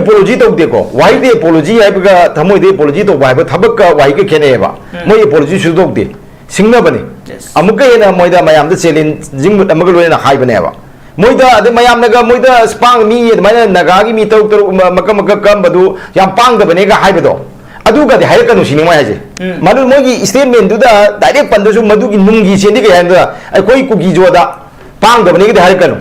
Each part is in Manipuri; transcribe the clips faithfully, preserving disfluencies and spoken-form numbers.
ꯑꯦꯄꯣꯂꯣꯖꯤ ꯇꯧꯗꯦꯀꯣ꯫ ꯋꯥꯍꯩꯗꯤ ꯑꯦꯄꯣꯂꯣꯖꯤ ꯍꯥꯏꯕꯒ ꯊꯃꯣꯏꯗ ꯑꯦꯄꯣꯂꯣꯖꯤ ꯇꯧꯕ ꯍꯥꯏꯕ ꯊꯕꯛꯀ ꯋꯥꯍꯩꯒ ꯈꯦꯠꯅꯩꯌꯦꯕ꯫ ꯎꯝ꯫ ꯃꯣꯏ ꯑꯦꯄꯣꯂꯣꯖꯤ ꯁꯨ ꯇꯧꯗꯦ, ꯁꯤꯡꯅꯕꯅꯤ꯫ Yes. ꯑꯃꯨꯛꯀ ꯍꯦꯟꯅ ꯃꯣꯏꯗ ꯃꯌꯥꯝꯗ ꯆꯦꯂꯦꯟꯖꯤꯡ ꯃꯨꯠ ꯑꯃꯒ ꯂꯣꯏꯅꯅ ꯍꯥꯏꯕꯅꯦꯕ꯫ ꯃꯣꯏꯗ ꯑꯗꯩ ꯃꯌꯥꯝꯅꯒ ꯃꯣꯏꯗ ꯑꯁ ꯄꯥꯡ ꯃꯤ ꯑꯗꯨꯃꯥꯏꯅ ꯅꯥꯒꯥꯒꯤ ꯃꯤ ꯇꯔꯨꯛ ꯇꯔꯨꯛ ꯃ-, ꯃꯀꯛ ꯃꯀꯛ ꯀꯛꯑꯝꯕꯗꯨ ꯌꯥꯝ ꯄꯥꯡꯗꯕꯅꯦꯒ ꯍꯥꯏꯕꯗꯣ, ꯑꯗꯨꯒꯗꯤ ꯍꯥꯏꯔꯛꯀꯅꯨ ꯁꯤꯅꯤ ꯃꯣꯏ ꯍꯥꯏꯁꯦ꯫ ꯎꯝ꯫ ꯃꯗꯨ ꯃꯣꯏꯒꯤ ꯁ꯭ꯇꯦꯠꯃꯦꯟꯗꯨꯗ ꯗꯥꯏꯔꯦꯛ ꯄꯟꯗ꯭ꯔꯁꯨ ꯃꯗꯨꯒꯤ ꯅꯨꯡꯒꯤ ꯆꯦꯟꯗꯤ ꯀꯩ ꯍꯥꯏꯅ ꯑꯩꯈꯣꯏ ꯀꯨꯀꯤꯖꯣꯗ ꯄꯥꯡꯗꯕꯅꯦꯒꯗꯤ ꯍꯥꯏꯔꯛꯀꯅꯨ꯫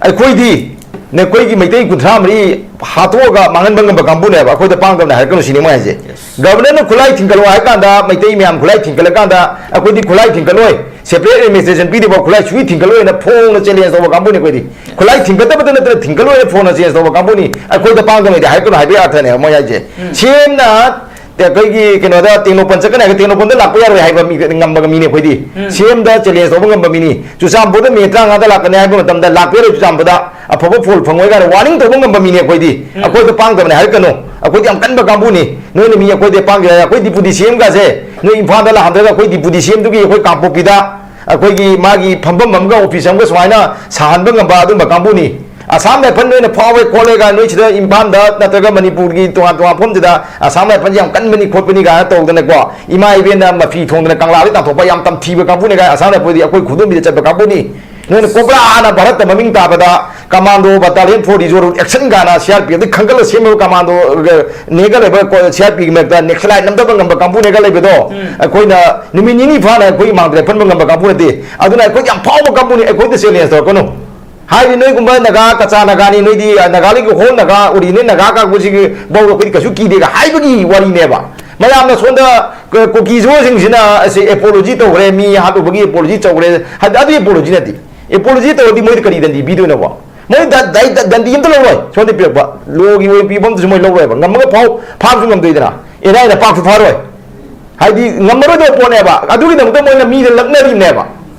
ꯑꯩꯈꯣꯏꯗꯤ ꯅꯈꯣꯏꯒꯤ ꯃꯩꯇꯩ ꯀꯨꯟꯊ꯭ꯔꯥ ꯃꯔꯤ ꯍꯥꯠꯇꯣꯛꯑꯒ ꯃꯥꯡꯍꯟꯕ ꯉꯝꯕ ꯀꯥꯡꯕꯨꯅꯦꯕ, ꯑꯩꯈꯣꯏꯗ ꯄꯥꯡꯗꯕꯅꯦ ꯍꯥꯏꯔꯛꯀꯅꯨ ꯁꯤꯅꯤ ꯃꯣꯏ ꯍꯥꯏꯁꯦ꯫ Yes. ꯒꯕꯔꯅꯔꯅ ꯈꯨꯠꯂꯥꯏ ꯊꯤꯡꯒꯠꯂꯣ ꯍꯥꯏ ꯀꯥꯟꯗ, ꯃꯩꯇꯩ ꯃꯌꯥꯝ ꯈꯨꯠꯂꯥꯏ ꯊꯤꯡꯒꯠꯂꯀꯥꯟꯗ ꯑꯩꯈꯣꯏꯗꯤ ꯈꯨꯠꯂꯥꯏ ꯊꯤꯡꯒꯠꯂꯣꯏ, separate administration ꯄꯤꯗꯦꯕ, ꯈꯨꯠꯂꯥꯏ ꯁꯨꯏ ꯊꯤꯡꯒꯠꯂꯣꯏꯅ ꯐꯣꯡꯅ ꯆꯦꯂꯦꯟꯖ ꯇꯧꯕ ꯀꯥꯡꯕꯨꯅꯤ ꯑꯩꯈꯣꯏꯗꯤ꯫ ꯈꯨꯠꯂꯥꯏ ꯊꯤꯡꯒꯠꯇꯕꯗ ꯅꯠꯇꯅ ꯊꯤꯡꯒꯠꯂꯣꯏꯅ ꯐꯣꯡꯅ ꯆꯦꯂꯦꯟꯖ ꯇꯧꯕ ꯀꯥꯡꯕꯨꯅꯤ꯫ ꯑꯩꯈꯣꯏꯗ ꯄꯥꯡꯗꯕꯅꯦꯗꯤ ꯍꯥꯏꯔꯛꯀꯅꯨ ꯍꯥꯏꯕꯒꯤ ꯑꯥꯔꯊꯅꯦꯕ ꯃꯣꯏ ꯍꯥꯏꯁꯦ꯫ ꯎꯝ꯫ ꯁꯤ ꯑꯦꯝꯅ ꯑꯩꯈꯣꯏꯒꯤ ꯀꯩꯅꯣꯗ ꯇꯦꯡꯅꯧꯄꯜ ꯆꯠꯀꯅꯤ ꯍꯥꯏꯔꯒ ꯇꯦꯡꯅꯧꯄꯜꯗ ꯂꯥꯛꯄ ꯌꯥꯔꯣꯏ ꯍꯥꯏꯕ ꯃꯤ ꯉꯝꯕ ꯃꯤꯅꯤ ꯑꯩꯈꯣꯏꯗꯤ꯫ ꯎꯝ꯫ ꯁꯤ ꯑꯦꯝꯗ ꯆꯦꯂꯦꯟꯖ ꯇꯧꯕ ꯉꯝꯕ ꯃꯤꯅꯤ꯫ ꯆꯨꯔꯆꯥꯟꯄꯨꯔꯗ ꯃꯦ ꯇꯔꯥꯃꯉꯥꯗ ꯂꯥꯛꯀꯅꯤ ꯍꯥꯏꯕ ꯃꯇꯝꯗ ꯂꯥꯛꯄ ꯌꯥꯔꯣꯏ ꯆꯨꯔꯆꯥꯟꯄꯨꯔꯗ, ꯑꯐꯕ ꯐꯣꯜ ꯐꯪꯉꯣꯏ ꯀꯥꯏꯅ ꯋꯥꯔꯅꯤꯡ ꯇꯧꯕ ꯉꯝꯕ ꯃꯤꯅꯤ ꯑꯩꯈꯣꯏꯗꯤ꯫ ꯎꯝ꯫ ꯑꯩꯈꯣꯏꯗ ꯄꯥꯡꯗꯕꯅꯦ ꯍꯥꯏꯔꯛꯀꯅꯨ꯫ ꯑꯩꯈꯣꯏꯗꯤ ꯌꯥꯝ ꯀꯟꯕ ꯀꯥꯡꯕꯨꯅꯤ꯫ ꯅꯣꯏꯅ ꯃꯤ ꯑꯩꯈꯣꯏꯗ ꯄꯥꯡꯒꯦ ꯍꯥꯏ, ꯑꯩꯈꯣꯏ ꯗꯤꯄꯨꯇꯤ ꯁꯤ ꯑꯦꯝꯒꯁꯦ ꯅꯣꯏ ꯏꯝꯐꯥꯜꯗ ꯂꯥꯛꯍꯟꯗ꯭ꯔꯒ ꯑꯩꯈꯣꯏ ꯗꯤꯄꯨꯇꯤ ꯁꯤ ꯑꯦꯝꯗꯨꯒꯤ ꯑꯩꯈꯣꯏ ꯀꯥꯡꯄꯣꯛꯄꯤꯗ ꯑꯩꯈꯣꯏꯒꯤ ꯃꯥꯒꯤ ꯐꯝꯐꯝ ꯑꯃꯒ ꯑꯣꯐꯤꯁ ꯑꯃꯒ ꯁꯨꯃꯥꯏꯅ ꯁꯥꯍꯟꯕ ꯉꯝꯕ ꯑꯗꯨꯝꯕ ꯀꯥꯡꯕꯨꯅꯤ꯫ ꯑꯁꯥꯝ ꯔꯥꯏꯐꯜ ꯅꯣꯏꯅ ꯐꯥꯎꯋꯦ ꯈꯣꯠꯂꯦ ꯀꯥꯏꯅ ꯅꯣꯏ ꯁꯤꯗ ꯏꯝꯐꯥꯜꯗ ꯅꯠꯇ꯭ꯔꯒ ꯃꯅꯤꯄꯨꯔꯒꯤ ꯇꯣꯉꯥꯟ ꯇꯣꯉꯥꯟ ꯃꯐꯝꯁꯤꯗ ꯑꯁꯥꯝ ꯔꯥꯏꯐꯜꯁꯦ ꯌꯥꯝ ꯀꯟꯕꯅꯤ ꯈꯣꯠꯄꯅꯤ ꯀꯥꯏꯅ ꯇꯧꯗꯅꯀꯣ, ꯏꯃꯥ ꯏꯕꯦꯟꯅ ꯃꯐꯤ ꯊꯣꯡꯗꯅ ꯀꯪꯂꯥꯗ ꯇꯥꯟꯊꯣꯛꯄ ꯌꯥꯝ ꯇꯝꯊꯤꯕ ꯀꯥꯡꯕꯨꯅꯤ ꯀꯥꯏꯅ ꯑꯁꯥꯝ ꯔꯥꯏꯐꯜꯗꯤ ꯑꯩꯈꯣꯏ ꯈꯨꯗꯣꯝꯕꯤꯗ ꯆꯠꯄ ꯀꯥꯡꯕꯨꯅꯤ꯫ ꯅꯣꯏꯅ ꯀꯣꯕ꯭ꯔꯥꯅ ꯚꯥꯔꯠꯇ ꯃꯃꯤꯡ ꯇꯥꯕꯗ commando battalion for resolute action ꯀꯥꯏꯅ ꯁꯤ ꯑꯥꯔ ꯄꯤ ꯑꯦꯐꯇ ꯈꯟꯒꯠꯂ ꯁꯦꯝꯃꯕ commando ꯅꯦꯒ ꯂꯩꯕ ꯁꯤ ꯑꯥꯔ ꯄꯤꯒꯤ ꯃꯔꯛꯇ ꯅꯦꯛꯁꯂꯥꯏꯠ ꯅꯝꯊꯕ ꯉꯝꯕ ꯀꯥꯡꯕꯨꯅꯦꯒ ꯂꯩꯕꯗꯣ, ꯎꯝ꯫ ꯑꯩꯈꯣꯏꯅ ꯅꯨꯃꯤꯠ ꯅꯤꯅꯤ ꯐꯥꯅ ꯑꯩꯈꯣꯏꯒꯤ ꯃꯥꯡꯗ ꯂꯦꯞꯍꯟꯕ ꯉꯝꯕ ꯀꯥꯡꯕꯨ ꯅꯠꯇꯦ꯫ ꯑꯗꯨꯅ ꯑꯩꯈꯣꯏ ꯌꯥꯝ ꯐꯥꯎꯕ ꯀꯥꯡꯕꯨꯅꯤ, ꯑꯩꯈꯣꯏꯗ ꯆꯦꯂꯦꯟꯖ ꯇꯧꯔꯛꯀꯅꯨ꯫ ꯍꯥꯏꯗꯤ ꯅꯣꯏꯒꯨꯝꯕ ꯅꯥꯒꯥ, ꯀꯆꯥ ꯅꯥꯒꯥꯅꯤ, ꯅꯣꯏꯗꯤ ꯅꯥꯒꯥꯂꯦꯟꯒꯤ ꯍꯣꯜ ꯅꯥꯒꯥ, ꯑꯣꯔꯤꯖꯤꯅꯦꯜ ꯅꯥꯒꯥ ꯀꯥꯡꯕꯨꯁꯤꯒꯤ ꯐꯥꯎ ꯑꯩꯈꯣꯏꯗꯤ ꯀꯩꯁꯨ ꯀꯤꯗꯦꯒ ꯍꯥꯏꯕꯒꯤ ꯋꯥꯔꯤꯅꯦꯕ꯫ ꯃꯌꯥꯝꯅ ꯁꯣꯝꯗ ꯀ-, ꯀꯨꯀꯤꯖꯣꯁꯤꯡꯁꯤꯅ ꯑꯁꯤ ꯑꯦꯄꯣꯂꯣꯖꯤ ꯇꯧꯈ꯭ꯔꯦ, ꯃꯤ ꯍꯥꯠꯂꯨꯕꯒꯤ ꯑꯦꯄꯣꯂꯣꯖꯤ ꯇꯧꯈ꯭ꯔꯦ, ꯍꯥꯏꯗꯤ ꯑꯗꯨ ꯑꯦꯄꯣꯂꯣꯖꯤ ꯅꯠꯇꯦ꯫ ꯑꯦꯄꯣꯂꯣꯖꯤ ꯇꯧꯔꯗꯤ ꯃꯣꯏꯗ ꯀꯔꯤ ꯗꯟꯗꯤ ꯄꯤꯗꯣꯏꯅꯣꯕ? ꯃꯣꯏ ꯗ-, ꯗ-, ꯗ-, ꯗꯟꯗꯤ ꯑꯝꯇ ꯂꯧꯔꯣꯏ꯫ ꯁꯣꯝꯗ ꯄꯤꯔꯛꯄ ꯂꯣꯒꯤ ꯑꯣꯏꯕ ꯄꯤꯕ ꯑꯝꯇꯁꯨ ꯃꯣꯏ ꯂꯧꯔꯣꯏꯕ꯫ ꯉꯝꯃꯒ ꯐꯥꯎ-, ꯐꯥꯕꯁꯨ ꯉꯝꯗꯣꯏꯗꯅ꯫ ꯑꯦꯟ ꯑꯥꯏ ꯑꯦꯅ ꯄꯥꯛꯁꯨ ꯐꯥꯔꯣꯏ꯫ ꯍꯥꯏꯗꯤ ꯉꯝꯃꯔꯣꯏꯗꯕ ꯄꯣꯠꯅꯦꯕ꯫ ꯑꯗꯨꯒꯤꯗꯃꯛꯇ ꯃꯣꯏꯅ ꯃꯤꯗ ꯂꯛꯅꯔꯤꯕꯅꯦꯕ꯫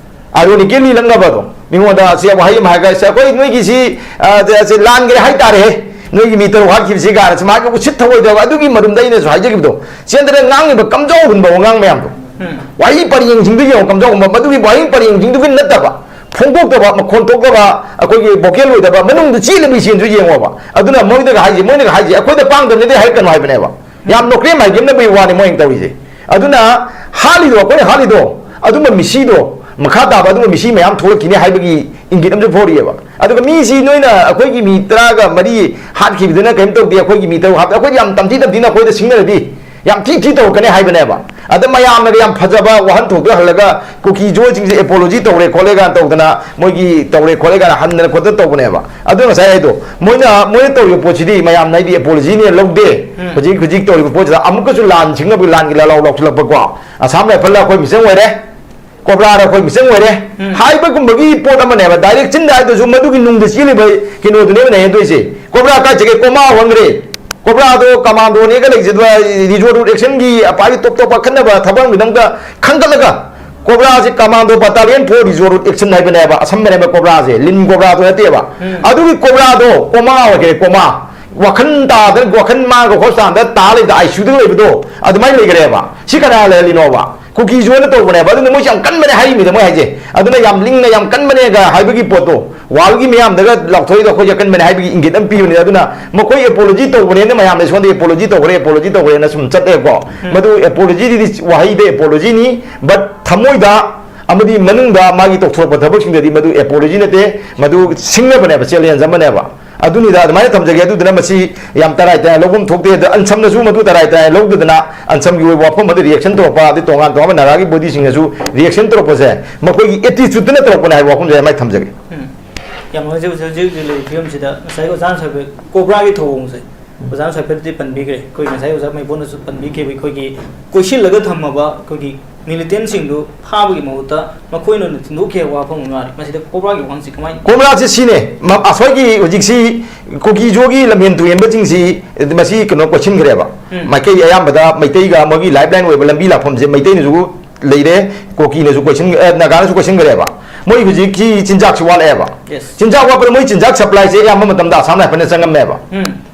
Ironically ꯂꯛꯅꯕꯗꯣ꯫ ꯃꯤꯉꯣꯟꯗ ꯁꯤ ꯋꯥꯍꯩ ꯑꯃ ꯍꯥꯏꯔꯒ, "ꯁꯤ ꯑꯩꯈꯣꯏ ꯅꯣꯏꯒꯤꯁꯤ, ꯑ, ꯁꯤ ꯂꯥꯟꯈ꯭ꯔꯦ ꯍꯥꯏꯇꯥꯔꯦ꯫ ꯅꯣꯏꯒꯤ ꯃꯤ ꯇꯔꯨꯛ ꯍꯥꯠꯈꯤꯕꯁꯤ" ꯀꯥꯏꯅ ꯁꯨꯃꯥꯏꯅ ꯎꯁꯤꯠ ꯊꯑꯣꯏꯗꯕ꯫ ꯑꯗꯨꯒꯤ ꯃꯔꯨꯝꯗ ꯑꯩꯅꯁꯨ ꯍꯥꯏꯖꯈꯤꯕꯗꯣ꯫ ꯆꯦꯟꯗꯅ ꯉꯥꯡꯉꯤꯕ ꯀꯝꯖꯥꯎ ꯍꯨꯟꯕ ꯋꯥꯉꯥꯡ ꯃꯌꯥꯝꯗꯣ꯫ ꯎꯝ꯫ ꯋꯥꯍꯩ ꯄꯔꯦꯡꯁꯤꯡꯗꯨ ꯌꯦꯡꯉꯣ, ꯀꯝꯖꯥꯎ ꯍꯨꯟꯕ꯫ ꯃꯗꯨꯒꯤ ꯋꯥꯍꯩ ꯄꯔꯦꯡꯁꯤꯡꯗꯨꯒꯤ ꯅꯠꯇꯕ꯫ ꯐꯣꯡꯗꯣꯛꯇꯕ, ꯃꯈꯣꯟ ꯊꯣꯛꯇꯕ, ꯑꯩꯈꯣꯏꯒꯤ ꯚꯣꯀꯦꯜ ꯑꯣꯏꯗꯕ, ꯃꯅꯨꯡꯗ ꯆꯦꯜꯂꯤꯕ ꯏꯆꯦꯜꯁꯨ ꯌꯦꯡꯉꯣꯕ꯫ ꯑꯗꯨꯅ ꯃꯣꯏꯗꯒ ꯍꯥꯏꯁꯦ, ꯃꯣꯏꯅꯒ ꯍꯥꯏꯁꯦ, "ꯑꯩꯈꯣꯏꯗ ꯄꯥꯡꯗꯕꯅꯤꯗꯤ ꯍꯥꯏꯔꯛꯀꯅꯨ" ꯍꯥꯏꯕꯅꯦꯕ꯫ ꯌꯥꯝ ꯅꯣꯀ꯭ꯔꯦꯝ ꯍꯥꯏꯒꯦꯝꯅꯕꯒꯤ ꯋꯥꯅꯤ ꯃꯣꯏꯅ ꯇꯧꯔꯤꯁꯦ꯫ ꯑꯗꯨꯅ ꯍꯥꯠꯂꯤꯗꯣ, ꯑꯩꯈꯣꯏꯅ ꯍꯥꯠꯂꯤꯗꯣ, ꯑꯗꯨꯝꯕ ꯃꯤꯁꯤꯗꯣ, ꯃꯈꯥ ꯇꯥꯕ ꯑꯗꯨꯝꯕ ꯃꯤꯁꯤ ꯃꯌꯥꯝ ꯊꯣꯛꯂꯛꯈꯤꯅꯤ ꯍꯥꯏꯕꯒꯤ ꯏꯪꯒꯤꯠ ꯑꯃꯁꯨ ꯐꯥꯎꯔꯤꯑꯕ꯫ ꯑꯗꯨꯒ ꯃꯤꯁꯤ ꯅꯣꯏꯅ ꯑꯩꯈꯣꯏꯒꯤ ꯃꯤ ꯇꯔꯥꯒ ꯃꯔꯤ ꯍꯥꯠꯈꯤꯕꯗꯨꯅ ꯀꯔꯤꯝ ꯇꯧꯗꯦ, ꯑꯩꯈꯣꯏꯒꯤ ꯃꯤ ꯇꯔꯨꯛ ꯍꯥꯠꯄ, ꯑꯩꯈꯣꯏꯗꯤ ꯌꯥꯝ ꯇꯝꯊꯤ ꯇꯝꯊꯤꯅ ꯑꯩꯈꯣꯏꯗ ꯁꯤꯡꯅꯔꯗꯤ ꯌꯥꯝ ꯊꯤ ꯊꯤ ꯇꯧꯔꯛꯀꯅꯤ ꯍꯥꯏꯕꯅꯦꯕ꯫ ꯑꯗ ꯃꯌꯥꯝꯅꯒ ꯌꯥꯝ ꯐꯖꯕ ꯋꯥꯍꯟꯊꯣꯛꯇ ꯍꯜꯂꯒ ꯀꯨꯀꯤ ꯖꯣꯏꯁꯤꯡꯁꯦ ꯑꯦꯄꯣꯂꯣꯖꯤ ꯇꯧꯔꯦ ꯈꯣꯠꯂꯦ ꯀꯥꯏꯅ ꯇꯧꯗꯅ, ꯃꯣꯏꯒꯤ ꯇꯧꯔꯦ ꯈꯣꯠꯂꯦ ꯀꯥꯏꯅ ꯍꯟꯗꯅ ꯈꯣꯠꯇꯅ ꯇꯧꯕꯅꯦꯕ꯫ ꯑꯗꯨ ꯉꯁꯥꯏ ꯍꯥꯏꯗꯣ, ꯃꯣꯏꯅ, ꯃꯣꯏꯅ ꯇꯧꯔꯤꯕ ꯄꯣꯠꯁꯤꯗꯤ ꯃꯌꯥꯝꯅ ꯍꯥꯏꯗꯤ ꯑꯦꯄꯣꯂꯣꯖꯤꯅꯦ ꯂꯧꯗꯦ꯫ ꯎꯝ꯫ ꯍꯧꯖꯤꯛ, ꯍꯧꯖꯤꯛ ꯇꯧꯔꯤꯕ ꯄꯣꯠꯁꯤꯗ ꯑꯃꯨꯛꯀꯁꯨ ꯂꯥꯟ ꯁꯤꯡꯅꯕꯒꯤ ꯂꯥꯟꯒꯤ ꯂꯥꯂꯥꯎ ꯂꯥꯎꯁꯤꯜꯂꯛꯄꯀꯣ꯫ ꯑꯁꯥꯝ ꯔꯥꯏꯐꯜꯗ ꯑꯩꯈꯣꯏ ꯃꯤꯆꯪ ꯑꯣꯏꯔꯦ, ꯀꯣꯕ꯭ꯔꯥꯗ ꯑꯩꯈꯣꯏ ꯃꯤꯆꯪ ꯑꯣꯏꯔꯦ, ꯎꯝ꯫ ꯍꯥꯏꯕꯒꯨꯝꯕꯒꯤ ꯄꯣꯠ ꯑꯃꯅꯦꯕ꯫ ꯗꯥꯏꯔꯦꯛ ꯆꯤꯟꯗ ꯍꯥꯏꯗ꯭ꯔꯁꯨ ꯃꯗꯨꯒꯤ ꯅꯨꯡꯗ ꯆꯦꯜꯂꯤꯕ ꯀꯩꯅꯣꯗꯨꯅꯦꯕ ꯅꯩꯅꯗꯣꯏꯁꯦ꯫ ꯀꯣꯕ꯭ꯔꯥ ꯀꯥꯏ ꯆꯠꯈ꯭ꯔꯦ? ꯀꯣꯃꯥ ꯑꯣꯟꯈ꯭ꯔꯦ꯫ ꯀꯣꯕ꯭ꯔꯥꯗꯣ ꯀꯃꯥꯟꯗꯣꯅꯦꯒ ꯂꯩꯖꯗꯕ ꯔꯤꯖꯣꯔꯠ ꯑꯦꯛꯁꯟꯒꯤ ꯑꯄꯥꯏꯕ ꯇꯣꯞ ꯇꯣꯞꯄ ꯑꯈꯟꯅꯕ ꯊꯕꯛ ꯑꯃꯒꯤꯗꯃꯛꯇ ꯈꯟꯒꯠꯂꯒ ꯀꯣꯕ꯭ꯔꯥꯁꯦ Commando Battalion for Resolute Action ꯍꯥꯏꯕꯅꯦꯕ, ꯑꯁꯝꯕꯅꯦꯕ ꯀꯣꯕ꯭ꯔꯥꯁꯦ, ꯂꯤꯟ ꯀꯣꯕ꯭ꯔꯥꯗꯣ ꯅꯠꯇꯦꯕ꯫ ꯎꯝ꯫ ꯑꯗꯨꯒꯤ ꯀꯣꯕ꯭ꯔꯥꯗꯣ ꯀꯣꯃꯥ ꯑꯣꯏꯈ꯭ꯔꯦ, ꯀꯣꯃꯥ꯫ ꯋꯥꯈꯜ ꯇꯥꯗꯅ, ꯋꯥꯈꯜ ꯃꯥꯡꯉꯒ ꯍꯣꯁꯄꯤꯇꯥꯜꯗ ꯇꯥ ꯂꯩꯕꯗ, ꯑꯥꯏ ꯁꯤ ꯌꯨꯗ ꯂꯩꯕꯗꯣ ꯑꯗꯨꯃꯥꯏꯅ ꯂꯩꯈ꯭ꯔꯦꯕ꯫ ꯁꯤ ꯀꯅꯥ ꯂꯩꯍꯜꯂꯤꯅꯣꯕ? ꯀꯨꯀꯤꯁꯨ ꯑꯣꯏꯅ ꯇꯧꯕꯅꯦꯕ꯫ ꯑꯗꯨꯅ ꯃꯣꯏꯁꯦ ꯌꯥꯝ ꯀꯟꯕꯅꯦ ꯍꯥꯏꯔꯤꯃꯤꯗ ꯃꯣꯏ ꯍꯥꯏꯁꯦ꯫ ꯑꯗꯨꯅ ꯌꯥꯝ ꯂꯤꯡꯅ ꯌꯥꯝ ꯀꯟꯕꯅꯦꯒ ꯍꯥꯏꯕꯒꯤ ꯄꯣꯠꯇꯣ, ꯋꯥꯔꯜꯒꯤ ꯃꯤꯌꯥꯝꯗꯒ ꯂꯥꯎꯊꯣꯛꯏꯗꯣ ꯑꯩꯈꯣꯏꯁꯦ ꯀꯟꯕꯅꯦ ꯍꯥꯏꯕꯒꯤ ꯏꯪꯒꯤꯠ ꯑꯃ ꯄꯤꯕꯅꯤ꯫ ꯑꯗꯨꯅ ꯃꯈꯣꯏ ꯑꯦꯄꯣꯂꯣꯖꯤ ꯇꯧꯕꯅꯦꯅ ꯃꯌꯥꯝꯅ ꯁꯣꯝꯗ ꯑꯦꯄꯣꯂꯣꯖꯤ ꯇꯧꯈ꯭ꯔꯦ, ꯑꯦꯄꯣꯂꯣꯖꯤ ꯇꯧꯈ꯭ꯔꯦꯅ ꯁꯨꯝ ꯆꯠꯂꯦꯀꯣ꯫ ꯎꯝ꯫ ꯃꯗꯨ ꯑꯦꯄꯣꯂꯣꯖꯤꯗꯤ ꯋꯥꯍꯩꯗ ꯑꯦꯄꯣꯂꯣꯖꯤꯅꯤ, but ꯊꯃꯣꯏꯗ ꯑꯃꯗꯤ ꯃꯅꯨꯡꯗ ꯃꯥꯒꯤ ꯇꯧꯊꯣꯔꯛꯄ ꯊꯕꯛꯁꯤꯡꯗꯗꯤ ꯃꯗꯨ ꯑꯦꯄꯣꯂꯣꯖꯤ ꯅꯠꯇꯦ, ꯃꯗꯨ ꯁꯤꯡꯅꯕꯅꯦꯕ, ꯆꯦꯂꯦꯟꯖ ꯑꯃꯅꯦꯕ꯫ ꯑꯗꯨꯅꯤꯗ ꯑꯗꯨꯃꯥꯏꯅ ꯊꯝꯖꯒꯦ꯫ ꯑꯗꯨꯗꯨꯅ ꯃꯁꯤ ꯌꯥꯝ ꯇꯔꯥꯏ ꯇꯔꯥꯏ ꯂꯧꯐꯝ ꯊꯣꯛꯇꯦ꯫ ꯑꯗ ꯑꯟꯁꯝꯅꯁꯨ ꯃꯗꯨ ꯇꯔꯥꯏ ꯇꯔꯥꯏ ꯂꯧꯗꯗꯅ ꯑꯟꯁꯝꯒꯤ ꯑꯣꯏꯕ ꯋꯥꯐꯝ ꯑꯃꯗ ꯔꯤꯌꯦꯛꯁꯟ ꯇꯧꯔꯛꯄ, ꯑꯗꯩ ꯇꯣꯉꯥꯟ ꯇꯣꯉꯥꯟꯕ ꯅꯥꯒꯥꯒꯤ ꯕꯣꯗꯤꯁꯤꯡꯅꯁꯨ ꯔꯤꯌꯦꯛꯁꯟ ꯇꯧꯔꯛꯄꯁꯦ ꯃꯈꯣꯏꯒꯤ ꯑꯦꯇꯤꯆꯨꯠꯇꯨꯅ ꯇꯧꯔꯛꯄꯅꯦ ꯍꯥꯏꯕ ꯋꯥꯐꯝꯁꯦ ꯑꯗꯨꯃꯥꯏꯅ ꯊꯝꯖꯒꯦ꯫ ꯎꯝ꯫ ꯌꯥꯝ ꯅꯨꯡꯉꯥꯏꯖꯩ꯫ ꯍꯧꯖꯤꯛ ꯍꯧꯖꯤꯛ ꯍꯧꯖꯤꯛ ꯂꯩꯔꯤꯕ ꯐꯤꯕꯝꯁꯤꯗ ꯉꯁꯥꯏꯒꯤ ꯑꯣꯖꯥꯅ ꯁꯥꯏꯐꯦꯠ ꯀꯣꯕ꯭ꯔꯥꯒꯤ ꯊꯧꯑꯣꯡꯁꯦ, ꯑꯣꯖꯥꯅ ꯁꯥꯏꯐꯦꯠꯇꯤ ꯄꯟꯕꯤꯈ꯭ꯔꯦ꯫ ꯑꯩꯈꯣꯏ ꯉꯁꯥꯏ ꯑꯣꯖꯥ ꯃꯩꯕꯣꯟꯅꯁꯨ ꯄꯟꯕꯤꯈꯤꯕ, ꯑꯩꯈꯣꯏꯒꯤ ꯀꯣꯏꯁꯤꯜꯂꯒ ꯊꯝꯃꯕ ꯑꯩꯈꯣꯏꯒꯤ ꯃꯤꯂꯤꯇꯦꯟꯁꯤꯡꯗꯨ ꯐꯥꯕꯒꯤ ꯃꯍꯨꯠꯇ ꯃꯈꯣꯏꯅ ꯑꯣꯏꯅ ꯊꯤꯟꯗꯣꯛꯈꯤ ꯍꯥꯏꯕ ꯋꯥꯐꯝ ꯑꯃ ꯉꯥꯡꯉꯤ꯫ ꯃꯁꯤꯗ ꯀꯣꯕ꯭ꯔꯥꯒꯤ ꯋꯥꯍꯪꯁꯤ ꯀꯃꯥꯏꯅ? ꯀꯣꯕ꯭ꯔꯥꯁꯤ ꯁꯤꯅꯦ, ꯃ-, ꯑꯩꯈꯣꯏꯒꯤ ꯍꯧꯖꯤꯛꯁꯤ ꯀꯨꯀꯤꯖꯣꯒꯤ ꯂꯝꯍꯦꯟ ꯇꯨꯍꯦꯟꯕꯁꯤꯡꯁꯤ ꯃꯁꯤ ꯀꯩꯅꯣ ꯀꯣꯏꯁꯤꯟꯈ꯭ꯔꯦꯕ꯫ ꯎꯝ꯫ ꯃꯥꯏꯀꯩ ꯑꯌꯥꯝꯕꯗ ꯃꯩꯇꯩꯒ ꯃꯣꯏꯒꯤ ꯂꯥꯏꯐ ꯂꯥꯏꯟ ꯑꯣꯏꯕ ꯂꯝꯕꯤ ꯂꯥꯛꯐꯝꯁꯦ ꯃꯩꯇꯩꯅꯁꯨ ꯂꯩꯔꯦ, ꯀꯨꯀꯤꯅꯁꯨ ꯀꯣꯏꯁꯤꯟ-, ꯑꯦ, ꯅꯥꯒꯥꯅꯁꯨ ꯀꯣꯏꯁꯤꯟꯈ꯭ꯔꯦꯕ꯫ ꯃꯣꯏ ꯍꯧꯖꯤꯛꯀꯤ ꯆꯤꯟꯖꯥꯛꯁꯤ ꯋꯥꯠꯂꯛꯑꯦꯕ꯫ Yes꯫ ꯆꯤꯟꯖꯥꯛ ꯋꯥꯠꯄꯗ ꯃꯣꯏ ꯆꯤꯟꯖꯥꯛ ꯁꯄ꯭ꯂꯥꯏꯁꯦ ꯑꯌꯥꯝꯕ ꯃꯇꯝꯗ ꯑꯁꯥꯝ ꯔꯥꯏꯐꯜꯅ ꯆꯪꯉꯝꯃꯦꯕ꯫ ꯎꯝ꯫